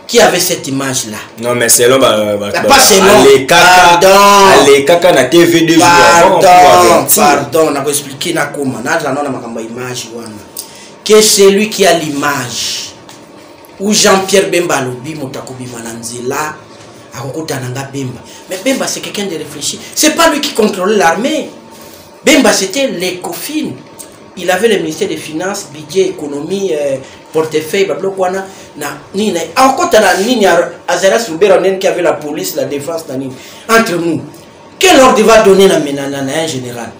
qui avait cette image là. Non mais selon ba pas selon. Alekaka alekaka na TV 2 jours avant. Pardon, pardon, na ko expliquer na koma. Na za na makambo image wana. Que celui qui a l'image ou Jean-Pierre Bemba alobi moto akobima na nzela akokutana nga Bemba. Mais Bemba c'est quelqu'un de réfléchi. C'est pas lui qui contrôlait l'armée. Bemba c'était l'Ecofin. Il avait le ministère des Finances, budget, économie, portefeuille, babiloko wana na nini na akota na nini Azarias Ruberwa nini qui avait la police, la défense na nini. Entre nous, quel ordre va donner na na na un général?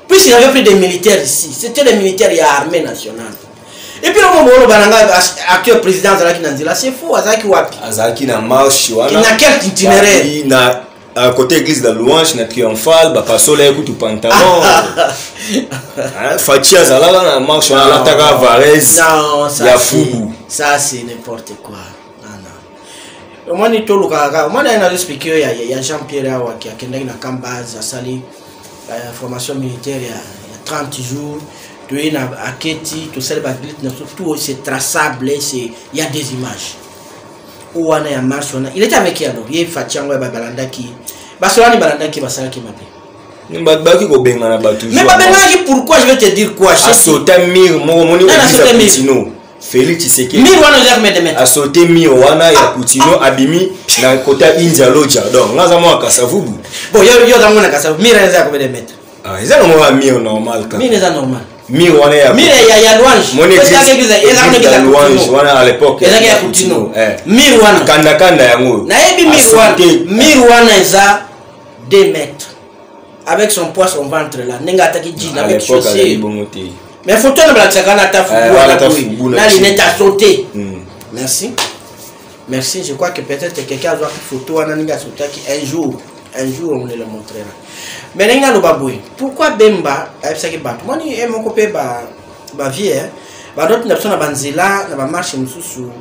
Puisqu'il avait pris des militaires ici, c'était les militaires ya armée nationale. Et puis on va bananga actuel président azalaki na nzela, c'est faux, azalaki wapi? Azalaki na marche wana. Na quel itinéraire? Na à côté église de la louange na triomphale bapasola ye kutu pantalon. Fatshi azalaka na marche wana alataka varese ya fubu. Ça c'est n'importe quoi. Non non. Omoni tolukaka kaka omoni aye nazo expliquer oyo ya Jean Pierre awa akendaki na camp base asali formation militaire ya 30 jours toye na aketi tosali baglite na tout c'est traçable, c'est il y a des images. Wana ya marche wana il était avec qui alors? Ye Fatshi yango ya balandaki basolani balandaki basalaki mabe. Bato baki kobengana bato. Mais babenganaki pourquoi? Je vais te dire quoi. Asauta mur moko moni église ya Poutino. Félix Tshisekedi. Mur wana eza combien de mètres? Asauté mur wana ya Poutino abimi na kota India Lodja. Donc ngaza mwa Kasavubu. Bon yo yo zango na Kasavubu. Mur eza combien de mètres? Ah eza na mur normal ka. Mur eza normal. Mur wana ya mur ya louange. Mon église eza louange wana à l'époque. Eza ya Poutino. Mur wana kanda kanda yango. Nayebi mur wana. Mur wana eza 2 mètres. Avec son poids, son ventre là, nenga ataki jean avec chaussure. Mais photo na balakisaka na ta fubu na lunette a sauté. Merci. Merci, je crois que peut-être quelqu'un a vu photo wana ninga sautaki un jour. Un jour on le montrera. Mais nenga loba boye. Pourquoi Bemba ayebisaki bato? Moni e moko pe ba ba vie hein. Ba dote na biso na banzela na ba marche mususu.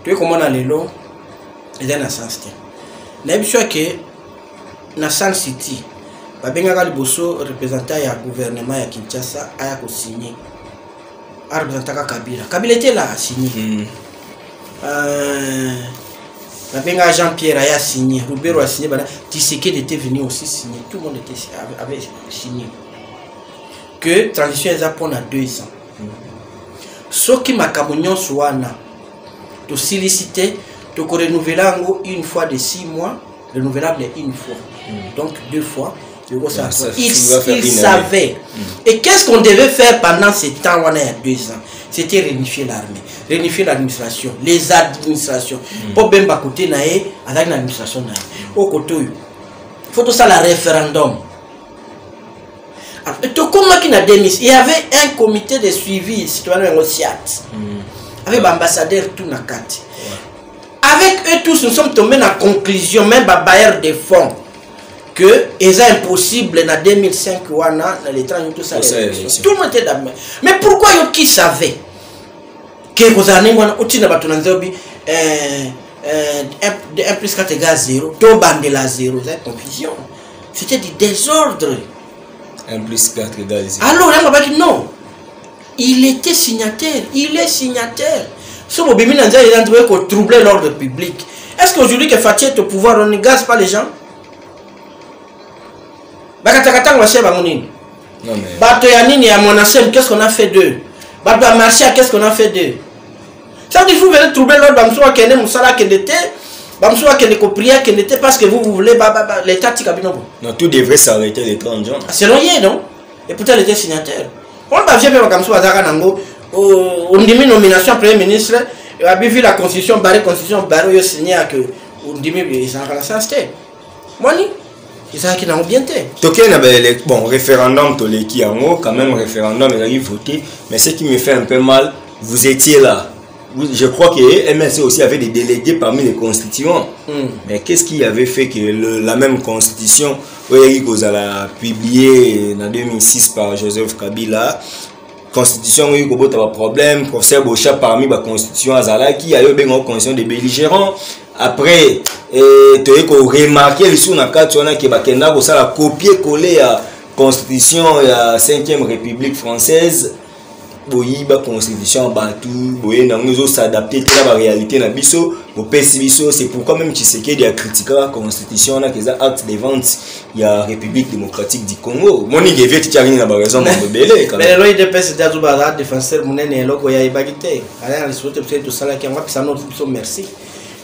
Toye komona lelo eza na sens te. Na biso ke na Sun City babengaka liboso représentant ya gouvernement ya Kinshasa aya ko signer. A représentaka Kabila. Kabila était là à signer. Babengaka Jean-Pierre aya signer, Ruberwa a signé, Tshisekedi était venu aussi signer. Tout le monde était avait signé. Que transition eza pona 2 ans. Soki makambo nyonso wana tosilisi te, toko renouveler yango une fois de 6 mois, renouvelable une fois. Donc 2 fois. Ça, Ça, ça va faire il une savait. année. Et qu'est-ce qu'on devait faire pendant ce temps, on a 2 ans? C'était réunifier l'armée, réunifier l'administration, les administrations. Pour Bemba côté nae, avec l'administration nae. Au côté, il faut tout ça le référendum. Alors, tout comme qui n'a démis, il y avait un comité de suivi citoyen au SIAT, avec l'ambassadeur tout na kati. Avec eux tous, nous sommes tombés dans la conclusion, même ba bailleur de fonds, que c'est impossible en 2005, wana, dans les 30, tout ça, Tout ça, les élections. élection. Tout le monde était d'accord. Mais pourquoi yo qui savait que vous avez un outil na bato na nzobi, 1 plus 4 égale 0, to bandela 0, c'est confusion. C'était du désordre. 1 plus 4 égale 0. Alors, il a dit non. Il était signataire. Il est signataire. Ce Bobimi Nanza, il est en train de troubler l'ordre public. Est-ce qu'aujourd'hui que Fatshi est au pouvoir, on ne gaze pas les gens? Bakatakata, on va chercher Bangounine. Non, mais Bato ya nini ya Monasem, qu'est-ce qu'on a fait d'eux? Bato ya Marcia, qu'est-ce qu'on a fait d'eux? Ça veut dire que vous venez troubler l'ordre, Bamsoua Kende, Moussala Kende te, Bamsoua Kende Kopria Kende te, parce que vous, vous voulez, ba, ba, ba, l'État tika bino bo. Non, tout devrait s'arrêter les 30 juin. Selon lui, non? Et pourtant, il était signataire. On va bien faire comme ça, Bazaka Nango, on dit nomination Premier ministre, et a vu la constitution, barré constitution, barré, il a signé à que, on dit, mais ils ont la sens, te. Moi, ni. Ils ont qui n'ont bien été. Toké na ba bon, référendum toleki yango, quand même référendum il a eu voté, mais ce qui me fait un peu mal, vous étiez là. Vous, je crois que MLC aussi avait des délégués parmi les constituants. Mais qu'est-ce qui avait fait que la même constitution, oyo kozala publiée en 2006 par Joseph Kabila, Constitution yango ekoki kobota baproblème. Professeur Bosha, parmi baconstitution azalaki, ayo obengaka constitution de belligérant. Après toye koremarquer lisusu na kati wana ke bakenda kosala copier coller ya constitution ya 5e République française. Boyiba constitution ya bato boye nango ezos'adapter te na baréalité na biso bopesi biso. C'est pourquoi même Tshisekedi acritiquaka constitution wana, eza acte de vente ya République démocratique du Congo. Monike vie titiaki nini na baraison mambo ebele. Mais lelo UDPS te azoba défenseur monene. Eloko yayebaki te, ala na lisolo te. Biso tosalaki yango, apesa no biso merci.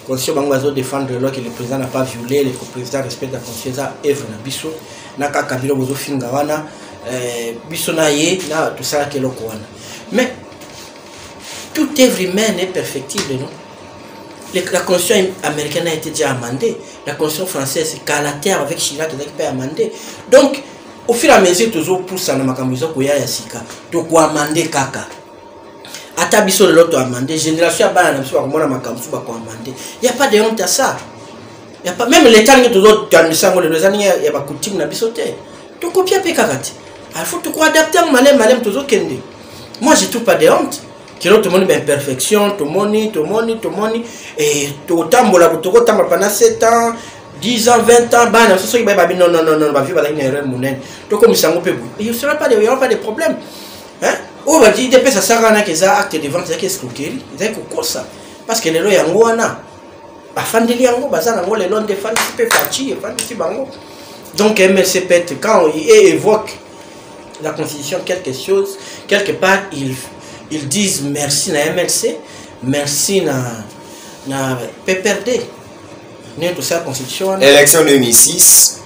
Constitution bango bazodéfendre lelo ke le président n'a pas violé, le président respecte la constitution, eza œuvre na biso na kaka bino bozofinga wana. Biso na ye na tosalaki eloko wana. Mais toute œuvre humaine est perfectible, non? La constitution américaine a été déjà amendée, la constitution française kala te avec Chirac ezalaki mpe amendée. Donc au fur et à mesure tozopusana, makambo eza koya ya sika, tokoamender kaka. Ata biso lelo toamender, génération ya bana na biso bakomona makambo mosusu, bakoamender. Y a pas de honte à ça, y a pas. Même l'état ndenge tozotambisa yango lelo eza ndenge ya bacoutume na biso te, tokopia mpe kaka te. Il faut tokoadapter yango maleme maleme, tozokende. Moi, je trouve pas de honte. Kelo tomoni baimperfection, tomoni, tomoni, tomoni, tokotambola, tokotambola pendant 7 ans, 10 ans, 20 ans. Bana biso soki bayebabi: non, non, non, non, bavieux bazalaki na erreur monene, tokomisa yango mpe boye, il sera pas de, il y aura pas de problème, hein. Oyo badi UDPS asalaka wana eza acte de vente, ezalaki escroquerie, ezalaki kokosa, parce que lelo yango wana bafandeli yango, baza nango lelo nde efandisi mpe Fatshi, efandisi bango. Donc MLC peut-être, quand il évoque la constitution, quelque chose, quelque part ils disent merci na MLC, merci na PPRD ndenge tosala constitution wana. Élection 2006,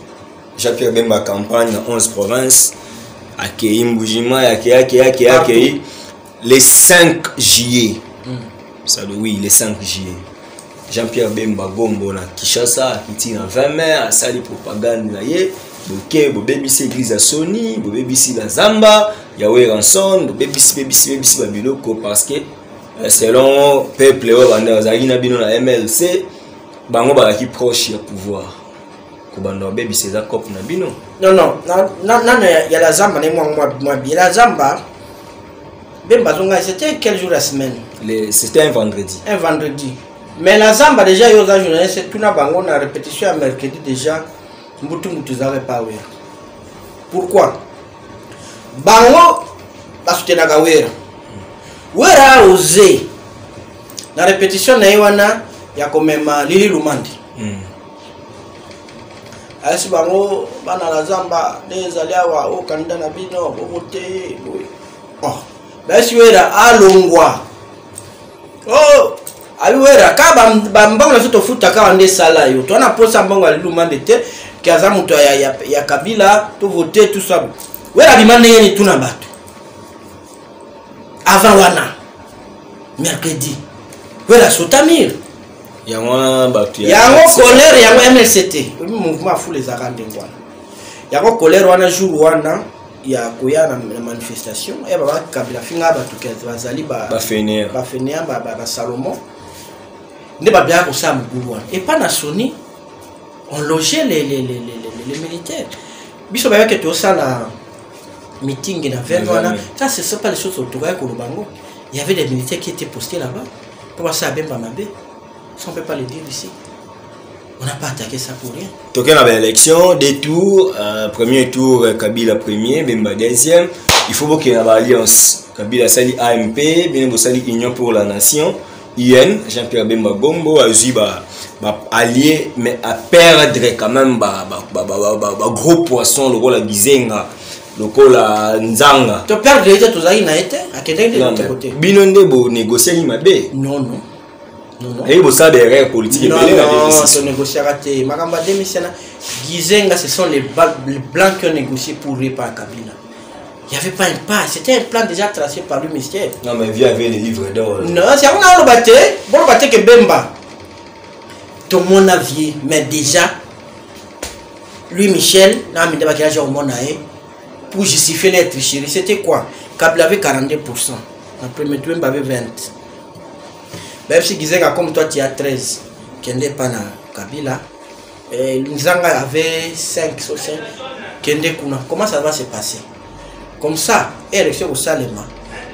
Jean-Pierre Bemba, campagne na 11 provinces, akei Mbujimai, akei, akei, akei, akei. Le 5 juillet, ça, oui, le 5 juillet, Jean-Pierre Bemba Gombo na Kinshasa akiti na 20 mai, asali propagande na ye. Boke bobebisi église ya Soni, bobebisi na zamba ya Werrason, bobebisi, bebisi, bebisi babiloko, parce que selon peuple oyo banda bazalaki na bino na MLC, bango bazalaki proche ya pouvoir, kobanda babebisa eza cope na bino. Non, non, nano ya la zamba na mwa mwa bien la zamba. Bemba zonga, c'était quel jour la semaine? C'était un vendredi. Un vendredi. Mais la zamba déjà, yo oza journaliste, tuna bango na répétition ya mercredi déjà, mbutu mutu ezalaki pa Wera. Pourquoi bango basoutenaka Wera? Wera ose na répétition na ye wana ya komema Lili Lumandi. Ayesi bango bana na zamba nde ezali awa, o kanda na bino bokote boye. Oh, bayesi Wera alongwa. Oh, abi Wera ka bambongo na biso tofuta kaka nde esala yo to wana posa mbongo ya Lilumande te, ke aza moto ya Kabila, tovote tout ça. Wera abima ndenge nini? Tuna bato avant wana mercredi, Wera sotamir. Yango wana bato. Yango colère, yango MLC te, mouvement afula ezalaka ndenge wana. Yango colère wana, jour wana ya koya na manifestation ya baba Kabila, finga bato ke bazali bafainéants, bafainéants, basalomon nde babiaka kosala mobulu wana. Epa na Soni, on logeait les militaires. Biso bayaki tosala meeting na verne wana. Ça, ce sont pas les choses tokaya koloba yango. Il y avait des militaires qui étaient postés là-bas pour basala Bemba mabe. Ça, on peut pas le dire ici. On n'a pas attaqué ça pour rien. Toke na baélection, deux tours. Premier tour, Kabila premier, Bemba deuxième. Il faut bokende na baalliance. Kabila asali AMP, bino bosali Union pour la nation, UN. Jean-Pierre Bemba Gombo azwi ba ba allié, mais à perdre quand même ba gros poisson lokola Gizenga, lokola Nzanga. To perdre ete tozalaki na ye te, akendaki nde côté. Bino nde bonégociaki mabe. Non, non, non, non. Eyi bosala baerreur politique ebele na 2006. Tonégociaka te. Makambo ya 2006 na Gizenga, ce sont les blancs qui ont négocié pour lui par Kabila. Il n'y avait pas un pas, c'était un plan déjà tracé par le mystère. Non, mais vieux avait les livres d'or. Non, c'est yango naloba te, boloba te ke Bemba tomona vieux, mais déjà lui Michel na Amida bakelaki omona ye pour justifier les tricheries. C'était quoi? Kabila avait 42%, na premier tour Bemba avait 20. Bayebisi Gizenga: comme toi tu as 13, kende pa na Kabila. Et Nzanga avait 5 sur 5, kende kuna. Comment ça va se passer comme ça? Élection kosalema.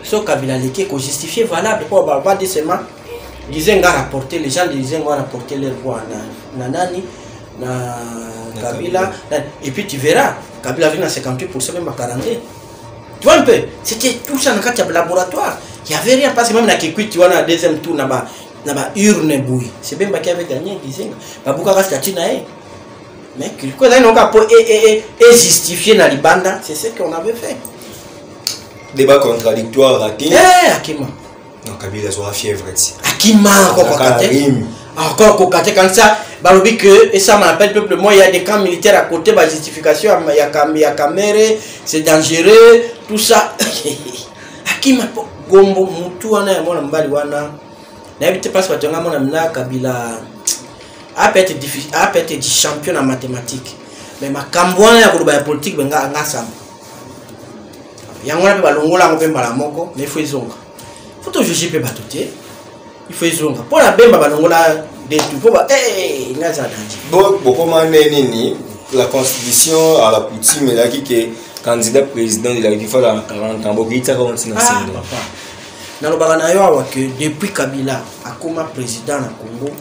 So Kabila aleki ekojustifie valable mpo bavandi seulement Gizenga rapporter, les gens de Gizenga ont rapporté leur voix na nani, na Kabila, et puis tu verras Kabila vient à 58%, même à 42. Tu vois un peu, c'était tout ça dans le laboratoire. Il n'y avait rien parce que même na Kikwit, tu vois, na deuxième tour, na ba urne bouille. C'est Bemba qui avait gagné, Gizenga. Babouka reste na ye. Mais quoi, et justifier na libanda, c'est ce qu'on avait fait. Débat contradictoire raté. Eh, Akima. Non, Kabila azwaka fièvre ti. Akima encore kokate. Encore kokate quand ça balobi que et ça m'appelle peuple moi il y a des camps militaires à côté ba justification ya ya Kamere, c'est dangereux tout ça. Akima gombo mutu wana ya mwana mbali wana. Nayebi te parce que bato mona mina Kabila a peut-être difficile, a peut-être champion en mathématiques. Mais makambo wana ya koloba ya politique benga anga samba. Yango wana mpe balongola yango mpe mbala moko, mais il faut ezonga. Faut tojuge mpe bato te, il faut ezonga mpo na Bemba balongola detu mpo ba nga eza danger. Bo bokoma nde nini la constitution à la coutume ezalaki ke candidat président de la République fala na 40 ans, bokeyitaka ngo ntina sende. Papa, nalobaka na yo awa ke depuis Kabila akoma président na Congo,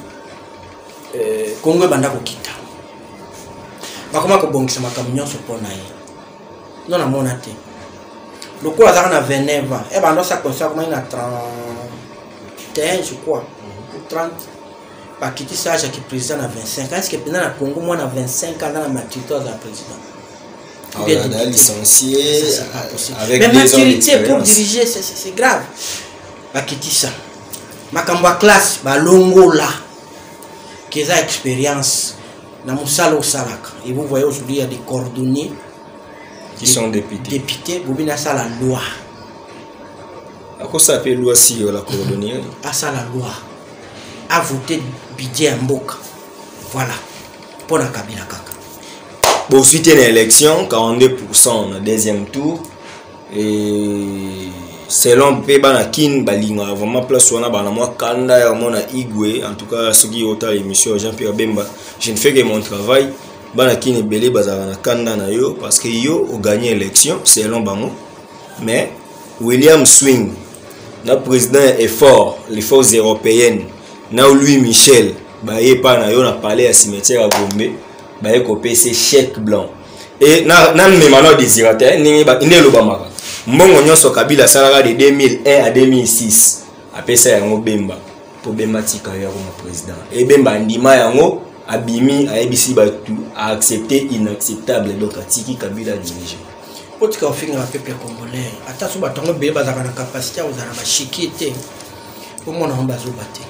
Congo ebanda kokita, bakoma kobongisa makambo nyonso mpo na ye. No namona te lokola azalaka na 29 ans, ebanda osala conseil akomaki na 31, je crois, ou 30, bakitisa age yaki président na 25 ans. Est-ce que mpenza na Congo mwana 25 ans aza na maturité azala président? Ah, bien on a licencié, ça, c'est pas possible. Avec mais 2 ans maturité pour d'expérience. diriger, c'est grave. Bakitisa makambo ya classe, balongola keza expérience na mosala osalaka. Et vous voyez aujourd'hui il y a des cordonniers qui sont députés. Députés, bobina asala loi. Akosa pe loi si la cordonnier. Asala loi. A voté budget ya mboka. Voilà. Pona Kabila kaka. Bon, suite à l'élection, 42% na deuxième tour. Et selon pe bana kin balinga vraiment place wana bana mwa kanda ya mona Igwe. En tout cas ceux qui ont l'émission Jean-Pierre Bemba, je ne fais que mon travail. Bana kin ebele bazala na kanda na yo parce que yo o gagné élection selon bango. Mais William Swing na président effort les forces européennes na Louis Michel baye pa na yo na palais ya cimetière ya Gombe, baye kopesa chèque blanc. Et na mema na désirateur ndenge ba ndelo ba maka. Mbongo nyonso Kabila asalaka de 2001 à 2006 apesa yango Bemba po Bemba tika yo akoma président. Et Bemba andima yango abimi ayebisi batu a accepter inacceptable, donc atiki Kabila dirige. Otika ofinga ba peuple congolais ata so bato yango ebele bazalaka na capacité ya kozala na bashiki te omona yango bazoba te.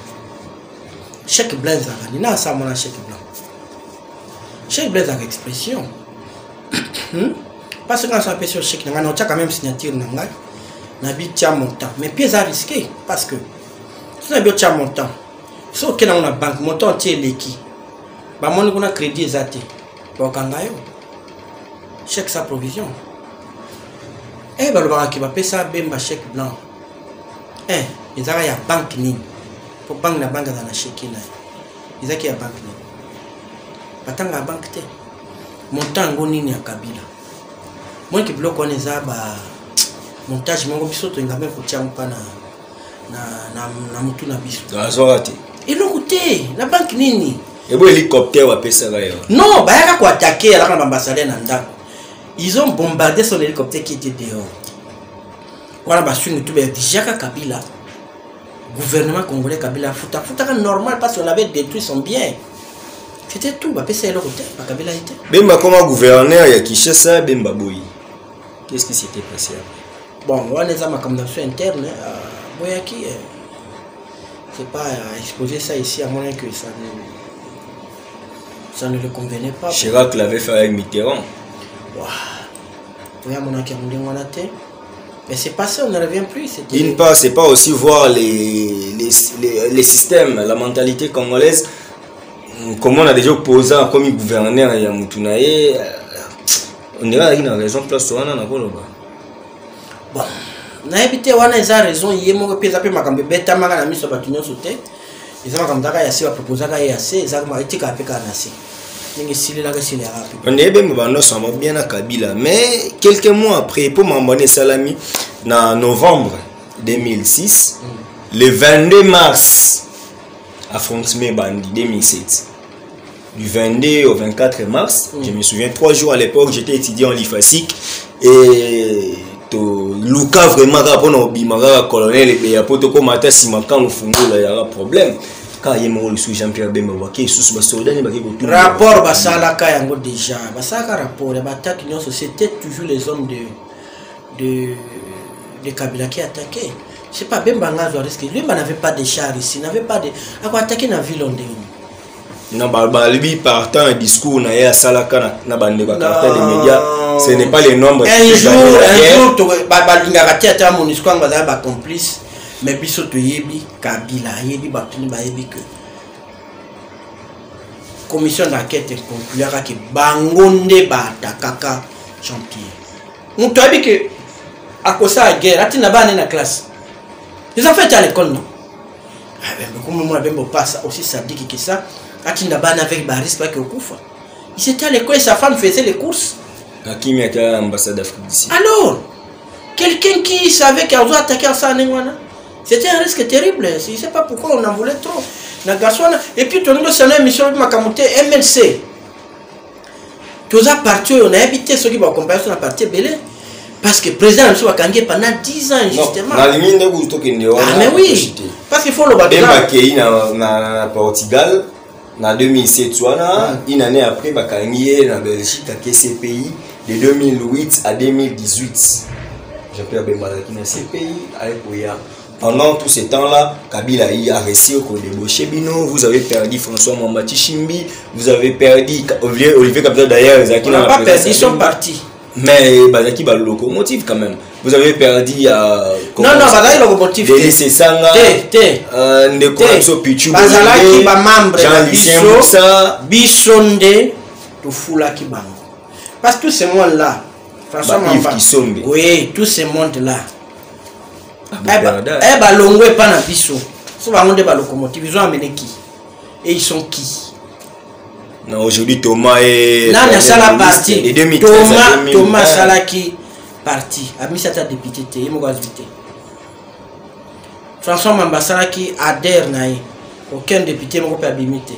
Chèque blanc ezalaka nini? Asala mona chèque blanc. Chèque blanc ezalaka expression. Parce que quand ça apesi yo chèque na ngai, naotia quand même signature na ngai, nabi tia montant. Mais puis eza risqué parce que soki nabi otia montant, soki okende yango na banque, montant otie eleki, bamoni kuna crédit eza te, bakokanga yo. Chèque sans provision. Balobaka ke bapesa Bemba chèque blanc. Ezalaka ya banque nini? Po banque na banque aza na chèque na ye. Ezalaki ya banque nini? Batanga ya banque te. Montant yango nini ya Kabila? Moi ke biloko wana eza ba montage moko biso tolinga mpe kotia mpa na mutu na biso. Azwaka te. Eloko te na banque nini? Ebo hélicoptère bapesaka yo. Non, bayaka koattaquer alaka na baambassadeur na ndako. Ils ont bombardé son hélicoptère qui était dehors. Wana basungi tu baexigeaka Kabila. Gouvernement congolais Kabila futa futaka normal parce qu'on avait détruit son bien. C'était tout, bapesa eloko te, bakabila ye te. Bemba koma gouverneur ya Kinshasa, Bemba boyi. Qu'est-ce qui s'était passé après? Bon, wana eza makambo na biso interne, boyaki, c'est pas exposer ça ici à moins que ça ne le convenait pas. Chirac l'avait fait avec Mitterrand. Waouh. Oya monaki yango ndenge wana te. Mais c'est passé, on ne revient plus. C'était D'une part, c'est pas aussi voir les systèmes, la mentalité congolaise. Comment on a déjà opposé comme gouverneur ya mutu na ye, on dirait qu'il a raison place wana na koloba. Bon, nayebi te wana eza raison ye moko mpe eza mpe makambo ebetamaka na miso ya bato nyonso te. Eza makambo kaka ya se baproposaka ye ya se, eza kaka etikaka mpe kaka na se. Ndenge esilelaka, esilelaka mpe. On dirait Bemba bando samba bien na Kabila, mais quelques mois après, pour mambo wana esalami na novembre 2006. Le 22 mars, affrontement ebandi 2007. Du 22 au 24 mars, je me souviens, 3 jours. À l'époque, j'étais étudiant en l'IFASIC et toluka vraiment kaka mpona kobima kaka colonel Ebeya mpo tokóma ata nsima ntango fungola yaka problème kaka ye moko lisusu Jean Pierre Bemba bake lisusu basoda nde bake kotuna. Rapport basalaka yango déjà, basalaka rapport ya baattaque nyonso. C'était toujours les hommes de Kabila qui attaquaient. C'est pas Bemba nga azwa risque. Bemba n'avait pas de char ici, n'avait pas de akoattaquer na ville ndenge nini? Non, balobi partant ya discours na ye asalaka na bandeko ya cartel de média, ce n'est pas le nombre un qui jour gagne la un guerre. jour balingaka te ata MONUSCO yango bazala bacomplice, mais biso toyebi Kabila ayebi bato nde bayebi que commission d'enquête concluaka ke bango nde baatakaka Jean Pierre. Moto ayebi ke akosala guerre, atinda bana ne na classe. Les enfants étaient à l'école, non? Ah, ben, comme moi, Bemba passe aussi sadique que ça, atinda bana avec barisque bake okufa. Il était à l'école et sa femme faisait les courses. Akimi akala na ambassade d'Afrique d'ici. Alors, quelqu'un qui savait qu'il allait attaquer ça, c'était un risque terrible. Je ne sais pas pourquoi on en voulait trop. Na garçon wana. Et puis, tout le monde s'en émission makambo te MLC. Toza parti oyo nayebi te soki bakompare so na parti ebele, parce que président na biso bakangi ye pendant 10 ans injustement. Nalingi nde kutu tokende wana. Ah mais oui, parce qu'il faut loba. Bemba akei na Portugal na 2007 wana. Une année après, bakangi ye na Belgique, ake CPI de 2008 à 2018. Jean-Pierre Bemba azalaki na CPI aye koya. Pendant tout ce temps-là, Kabila a réussi à débaucher bino. Vous avez perdu François Mwamba Tshishimbi, vous avez perdu Olivier Kapita d'ailleurs, On n'a pas perdu, ils sont partis. Mais bazaki ba locomotive quand même. Vous avez perdu à Non, non, bazaki locomotive te. Denis Sesanga. Te, te. Ndeko Te. biso Pichu. Bazalaki bamembre na Jean-Lucien biso. Moussa. Biso nde tofulaki bango. Parce que tout ce monde-là, François Ba Yves Mwamba. Kisombe. Oui, tout ce monde-là. Ah, Eh Bernard. balongwe epa na biso so bango nde balocomotive. Ils ont amené qui et ils sont qui? Non, aujourd'hui Thomas est Nani asala parti? De 2013 à Thomas. 2020. Thomas asalaki parti, abimisi ata député te, ye moko azwi te. François Mamba asalaki ADER na ye, aucun député moko mpe abimi te.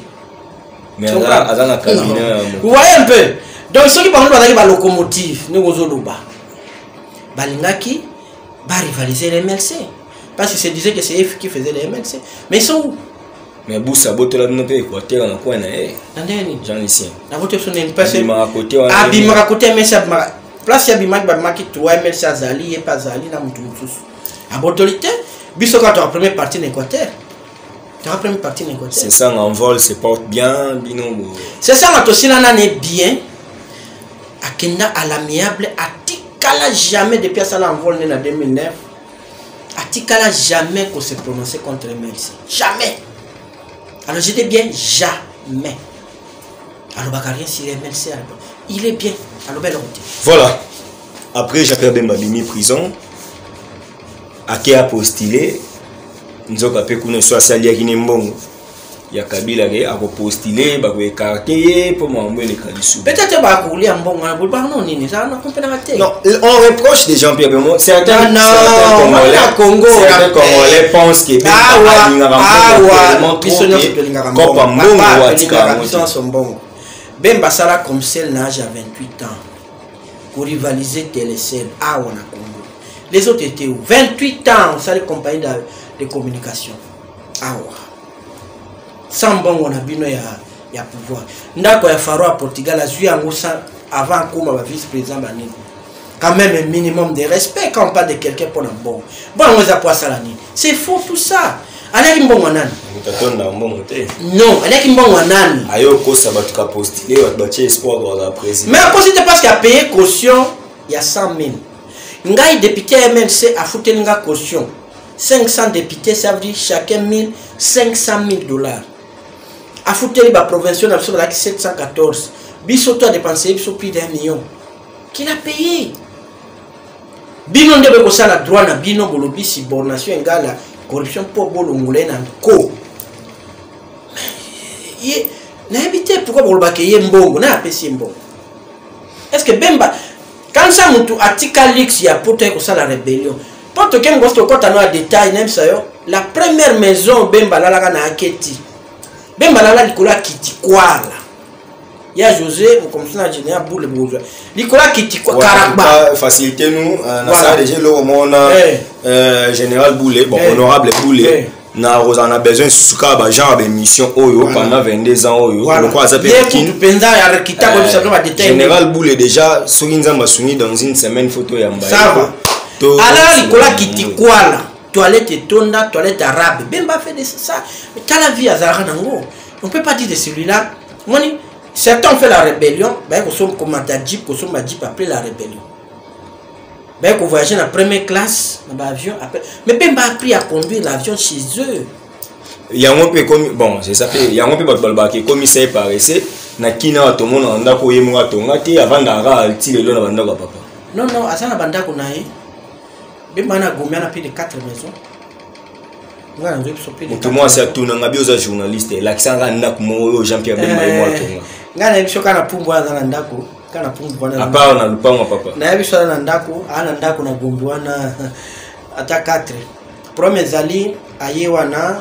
Mais aza na cabinet ya Vous voyez un peu? Donc soki bango nde bazalaki balocomotive ndenge ozoloba, balingaki barivaliser le MLC, parce que se disait que c'est eux qui faisaient le MLC. Mais ils sont où? Mais Busa abotola bino mpe Équateur na coin na ye. Na ndenge nini? Jean Lucien. Navote biso nini? Parce Abimaka côté wana. Abimaka côté MLC, abimaka place abimaki, babimaki 3 MLC azali, ye mpe azali na motu mosusu. Abotoli te. Biso kaka toka première partie na Équateur, toka première partie na Équateur. C'est ça, Envol se porte bien, bino C'est ça, nga tosila nani bien, akenda à l'amiable. Atikala jamais, depuis asala Envol nde na 2009, atikala jamais ko se prononcer contre MLC, jamais. Alors je dis bien jamais. Alobaka rien sur MLC. Il est bien, aloba eloko te. Voilà, après Jean-Pierre Bemba bimi prison, ake apostule. Nzoka mpe kuna so asaliaki ne mbongo ya Kabila ke akopostule, bakoécarter ye mpo makambo eleka lisusu. Peut-être bakolia mbongo wana bolobaka no nini, ezala na komprenaka te. Non, on reproche des Jean-Pierre Bemba. Certains, Non, certains Congolais, na Congo, certains Congolais pensent que Bemba alingaka mbongo awa tellement biso trop nyonso que tolingaka kopa mbongo Papa, atika tolingaka yango biso te. nyonso mbongo. Bemba asala Comcel na age ya 28 ans, korivaliser Telecel awa na Congo. Les autres étaient où? 28 ans, osali compagnie de communication awa sans mbongo na bino ya pouvoir. Ndako ya faro ya Portugal azwi yango avant akóma ba vice président banini. Quand même un minimum de respect quand on parle de quelqu'un. Mpona mbongo, bongo yango eza po asala nini? C'est faux tout ça. Aliaki mbongo ya nani? Moto atonda mbongo te. Non, aliaki mbongo ya nani? Aye okosa bato kapostule, bato batie espoir kozala président. Mais akosi te parce que apaye caution ya 100 000. Ngai député ya MLC afuteli nga caution 500 députés, ça veut dire chacun 1000, 500 000 $. Afuteli baprovinciaux na biso bazalaki 714. Biso to adépenser biso plus d'un million qu'il a payé. Bino nde bokosala droit na bino, bolobi subornation egala corruption mpo bolongola ye na nko. Ye nayebi te pourquoi bolobaka ye mbongo na apesi ye mbongo. Est ce que Bemba kanisa mutu atika luxe ya poto ye kosala rébellion? Mpo tokende kosi tokɔta no ya détail, nayebisa yo, la première maison Bemba alalaka na Aketi, Bemba alala likolo ya kiti kwala ya José mokomisi na général Boule, bozwa likolo ya kiti karagba. Facilité nous na sala déjà eloko mona général Boule, bon, honorable Boule, na kozala na besoin susu kaka bagenre ya baémission oyo pendant 22 ans oyo, lokola aza mpe mpenza ya rekita koyebisa bino badetail. Général Boule, déjà soki Nzambe asungi, dans une semaine faut toyamba. Ça va. Alala likolo ya kiti kwala, toilette etonda, toilette arabe. Bemba fait de ça. Tala vie azalaka nango, on peut pas dire de celui-là. Moni, certains ont fait la rébellion, baye kosomba, komata jeep, kosomba jeep après la rébellion, baye kovoyager na première classe na baavion après. Mais Bemba a appris à conduire l'avion chez eux. Yango mpe ekomi, bon, c'est ça mpe, yango mpe bato balobaka ekomisa ye paresse na kina. Awa tomona na ndako, ye moko atonga te, avandaka ti lelo na bandako ya papa. Non, aza na bandako na ye. Bemba na Gombe ana plus de 4 maisons. Nga nazwi biso plus de Moto mwasi atunanga bi, oza journaliste, elakisanga ndako moko oyo Jean Pierre Bemba ye moko atonga. Ngai nayebi biso kaka na Pumbu, aza na ndako kaka na Pumbu wana. À part na lupango ya papa. Nayebi biso aza na ndako, aa na ndako na Gombe wana ata 4. Problème ezali aye wana,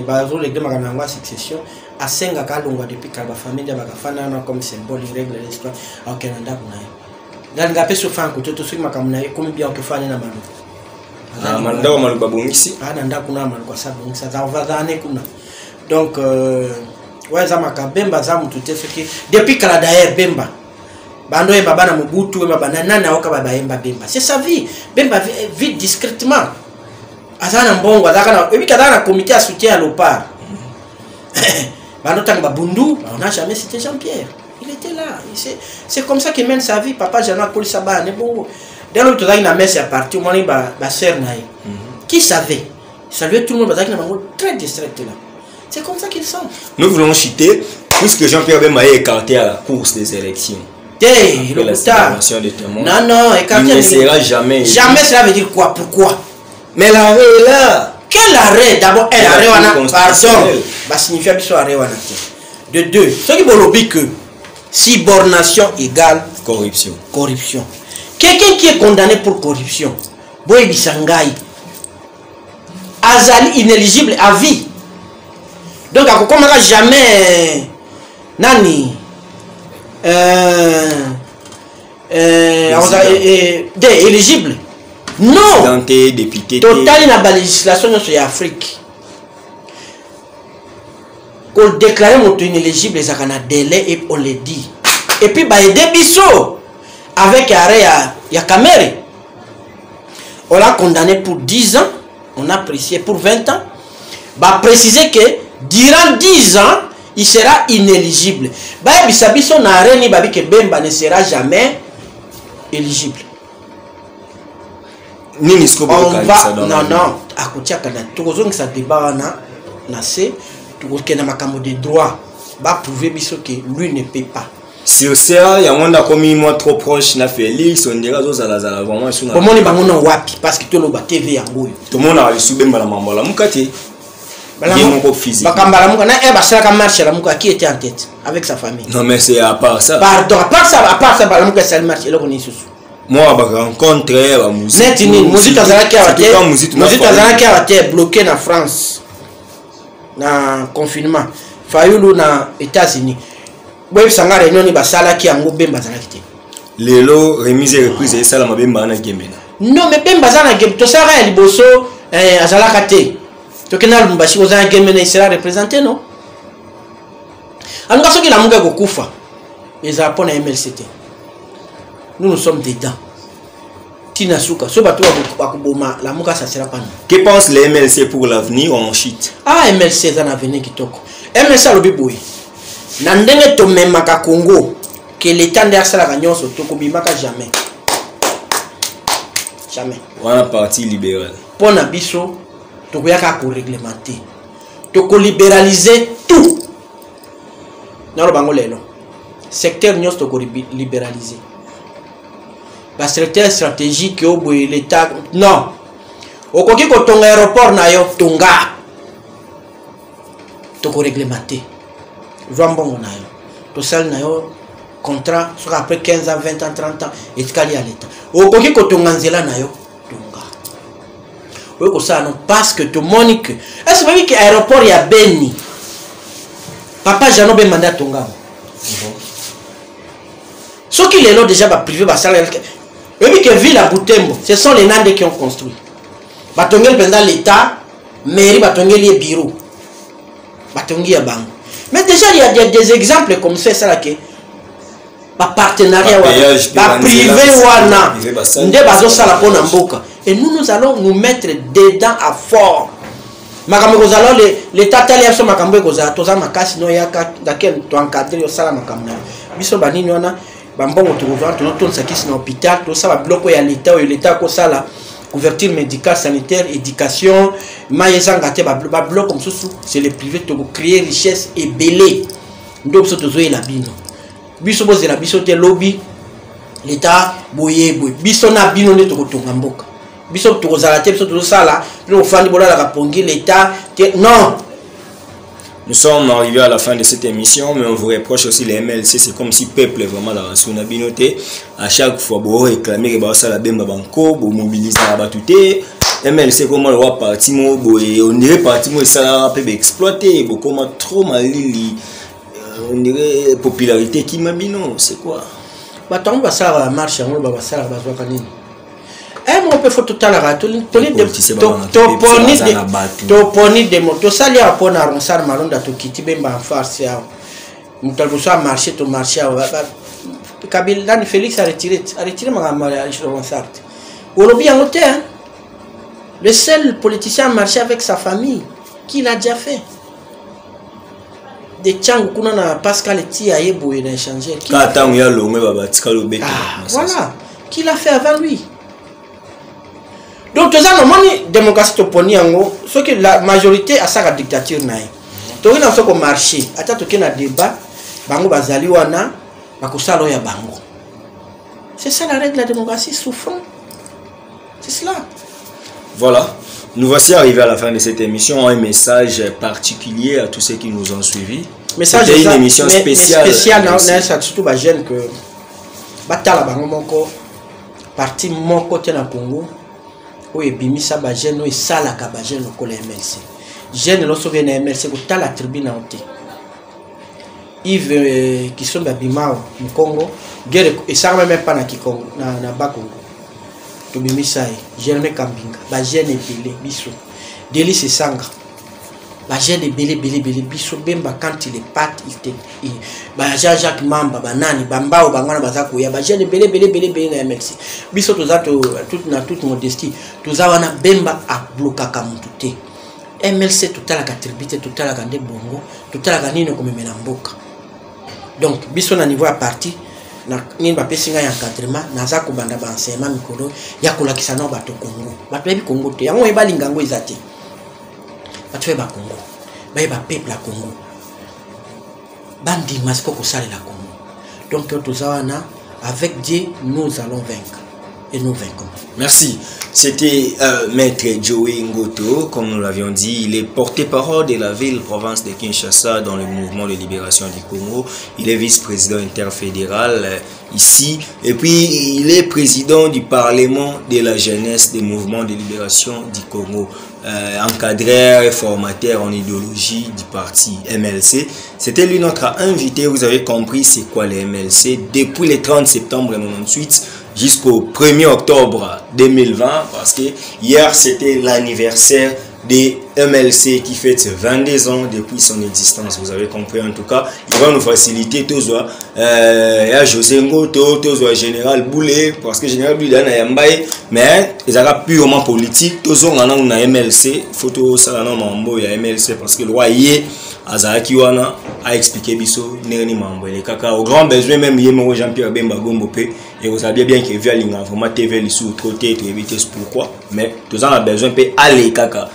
bazorégler makambo yango ya succession. Asengaka alongwa depuis kala, bafamille nde bakafanda wana comme symbole, règle l'histoire. Akokende na ndako na ye, nalinga mpe sofa kote to soki makambo na ye ekomi bien, okefani na Maluku. Ah, ndako Maluku babongisi. Aa na ndako na Maluku, asa bongisi, aza ne kuna. Donc wana eza makambo. Bemba aza motu te soki depuis kala. D'ailleurs Bemba, bando oyemba bana Mobutu, oyemba bana nani, aoka bayemba Bemba, c'est sa vie. Bemba vit discrètement, aza na mbongo, azalaka na ebiki, azalaka na comité ya soutien ya Léopard. Bando ntango babundu, on n'a jamais cité Jean-Pierre, il était là. C'est comme ça qu'il mène sa vie. Papa Jano akolisa bana ne bongo. Dès lors tozalaki na messe ya parti, omoni basœur na ye qui savait saluer tout le monde, bazalaki na bango très distrait là. C'est comme ça qu'ils sont. Nous voulons chuter puisque Jean-Pierre Bemba est écarté à la course des élections. Te. La célébration de témoins. Non, non, écarté. Il ne sera jamais. Jamais, cela veut dire quoi? Pourquoi? Mais l'arrêt est là. Quel arrêt? D'abord, un arrêt wana, pardon, basignifia biso arrêt wana te. De deux, soki bolobi que subornation égale corruption. Corruption, quelqu'un qui est condamné pour corruption, boyebisa ngai, azali inéligible à vie, donc akokomaka jamais nani, de éligible, non? Député. Totali na balégislation nyonso ya Afrique, kodéclarer moto inéligible ezalaka na délai et on le dit. Et puis baede biso avec arrêt ya Kamerhe, on l'a condamné pour 10 ans, on a précisé pour 20 ans, bapréciser que durant 10 ans il sera inéligible. Bayebisa biso na arrêt ni babi que Bemba ne sera jamais éligible. Nini siko? On va, non, non, akotiaka na, tokozongisa débat wana na se, tokokende makambo de droit, baprouve biso que lui ne peut pas. Sur ça, yango nde akomi mwa trop proche na Félix, on dirait azozalazala vraiment esu. Omoni bango na wapi? Parce que toloba TV yango oyo. Tomonaka lisu Bemba na mambo Lamuka te, ye moko physique. Makambo Lamuka na e basalaka marche ya Lamuka, qui était en tête avec sa famille. Non, mais c'est à part ça. Pardon, à part ça, à part ça, Balamuka esali marche eloko nini susu? Mwa barencontre bamusique. Neti nini? Muzito azalaki awa te, Muzito azalaki awa te, bloqué na France na confinement, Fayulu na États-Unis. Boyebisanga réunion nini basalaki yango, Bemba azalaki te. Lelo remise et reprise esalama, Bemba na Gemena. Non, mais Bemba aza na Gembe, tosalaka ya liboso, azalaka te. Tokende na Lubumbashi, oza na Gemena, il sera représenté, non? Aluka soki Lamuka ekokufa, ezala mpo na MLC te. Nous, nous sommes dedans ntina suka. So bato bakoboma Lamuka, ça sera pas nous. Que pense le MLC pour l'avenir en chute? Ah, MLC eza na avenir kitoko. MLC alobi boye: na ndenge tomemaka Congo, ke leta nde asalaka nyonso, tokobimaka jamais, jamais. Wana parti libéral. Mpo na biso, tokoyaka koréglementer, tokolibéraliser tout. Naloba yango lelo, secteur nyonso tokolibéraliser, basecteur stratégique oyo boye leta, non, okoki kotonga aéroport na yo, tonga, tokoréglementer, zwa mbongo na yo, tosali na yo contrat, soki après 15 ans, 20 ans, 30 ans, etikali ya leta. Okoki kotonga nzela na yo, tonga. Oyo kosala non, parce que tomoni que est ce que aéroport ya Beni, papa Jano Bemba nde atongango. Soki lelo déjà baprivé basala, oyebi ke ville ya Butembo, ce sont les Nande qui ont construit. Batongeli mpenza l'État, mairie, batongeli ye bureau, batongi ya bango. Mais déjà il y a des exemples comme ça esalaki bapartenariat wana, baprivé wana nde bazosala mpo na mboka. Et nous, nous allons nous mettre dedans à fort. Makambo ekozala, l'État tali ya biso, makambo ekozala, toza makasi no yaka dakel, toencadre, osala makambo na biso banini wana, bambongo tokozwa, tozotondisa kisi na hôpital, tosala biloko ya l'État oyo l'État akosala: couverture médicale, sanitaire, éducation, mai ezanga te. Babiloko mosusu, c'est le privé. Tokocréer richesse ebele. Nde biso tozoyela bino, biso bozela biso te lobi l'État boye boye. Biso na bino nde tokotonga mboka. Biso tokozala te, biso tozosala, bino bofandi, bolalaka pongi, l'État te, non. Nous sommes arrivés à la fin de cette émission, mais on vous reproche aussi les MLC, c'est comme si peuple vraiment dans la binoté. À chaque fois, vous réclamez que ça la bemba banco, vous mobilisez la batute. MLC comment le roi parti mo boye, on dirait parti mo ça peut exploiter, beaucoup trop malili. On dirait popularité qui m'a bino, c'est quoi? Bato yango basalaka bamarche yango, basalaka, bazwaka nini? Moko mpe fo totalaka, toponi demo, tosali awa mpo na Ronsard Malonda, tokiti Bemba en farce awa, moto aliboso amarche, tomarche awa. Kabila nani, Félix aretire, aretire makambo ya Ronsard, olobi yango te. Le seul politicien a marché avec sa famille, qui l'a déjà fait de Ntiango kuna na Pascal Tia ye boye na échangeur. Ka ntango ya longwe babatikali obeta. Ah, voilà qui l'a fait avant lui. Donc toza namoni démocratie, toponi yango. Soki la majorité asaka dictature na ye, tokoki na biso komarche, ata toke na débat, bango bazali wana, bakosala oyo ya bango. C'est ça la règle de la démocratie. Souffrons, c'est cela. Voilà. Nous voici arrivés à la fin de cette émission. Un message particulier à tous ceux qui nous ont suivis. Message. C'était une émission spéciale. Spéciale, na surtout bajeune que batala bango moko. Parti moko te na Congo oyo ebimisa bajeune, oyo esalaka bajeune lokola MLC. Jeune lo soki na MLC, kotala tribu na yo te. Yves Kisombe abima awa Mokongo, guerre esalama même pas na Kikongo, na Bakongo, tobimisa ye. Germain Kambinga, bajeune ebele, biso Delis Esanga, bajeune ebele ebele ebele. Biso Bemba, quand il est part, il te ba Jean Jacques Mamba, banani, bambao, bango wana baza koya, bajeune ebele ebele ebele ebele na MLC. Biso toza na toute modestie, toza wana. Bemba ablokaka motu te. MLC, totalaka tribu te, totalaka nde bongo, totalaka nini okomemela mboka. Donc biso na niveau ya parti na nini bapesi ngai encadrement, naza kobanda baenseignement mikolo ya kolakisa nao bato Congo. Bato bayebi Congo te, yango oyo balinga yango eza te. Bato bayeba Congo, bayeba peuple ya Congo, bandima siko kosalela Congo. Donc oyo toza wana, avec Dieu nous allons vaincre et nous vaincrons. Merci. C'était Maître Joey Ngoto. Comme nous l'avions dit, il est porte-parole de la ville-province de Kinshasa dans le mouvement de libération du Congo. Il est vice-président interfédéral ici. Et puis, il est président du Parlement de la jeunesse des mouvements de libération du Congo. Encadreur et formateur en idéologie du parti MLC. C'était lui notre invité. Vous avez compris c'est quoi le MLC depuis le 30 septembre 1998 jusqu'au 1er octobre 2020, parce que hier c'était l'anniversaire des MLC qui fête 22 ans depuis son existence. Vous avez compris. En tout cas, il va nous faciliter tous, ya José Ngoto, tous Général Boulet, parce que Général Boulet na yambaye, mais ils ont purement politique. Tous on a na MLC, photo ça na mambo ya MLC, parce que le roi yé azalaki wana a expliqué biso ndenge ni mambo elekaka. Au grand besoin même, ye moko Jean-Pierre Bemba Gombo pe ekozala bien, bien que vi alinga vraiment TV lisusu trop te, toyebi te pourquoi, mais toza na besoin mpe alekaka.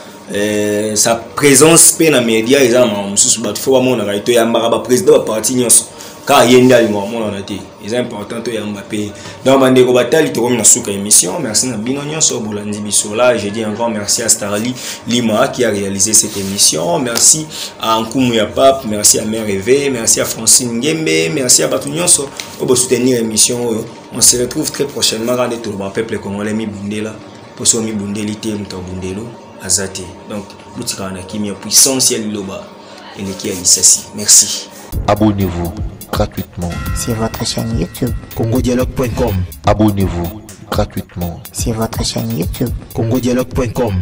Sa présence mpe na média eza na makambo mosusu. Bato fo bamonaka ye. Toyambaka baprésident baparti nyonso, kaka ye nde alingaka monana te. Eza important toyamba mpe. Donc bandeko batali, tokomi na suka émission. Merci na bino nyonso bolandi biso. Là, je dis un grand merci à Starly Lima qui a réalisé cette émission, merci à Nkumu ya Pape, merci à Mère Eve, merci à Francine Ngembe, merci à bato nyonso oyo bosoutenir émission oyo. On se retrouve très prochainement. Rande toloba, peuple congolais mibundela. Mpo soki omibundeli te, moto abundelo aza te. Donc botikala na kimia, puissance ya liloba eleki ya lisasi. Merci. Abonnez-vous gratuitement sur votre chaîne YouTube. congodialogue.com. Abonnez-vous gratuitement sur votre chaîne YouTube. congodialogue.com.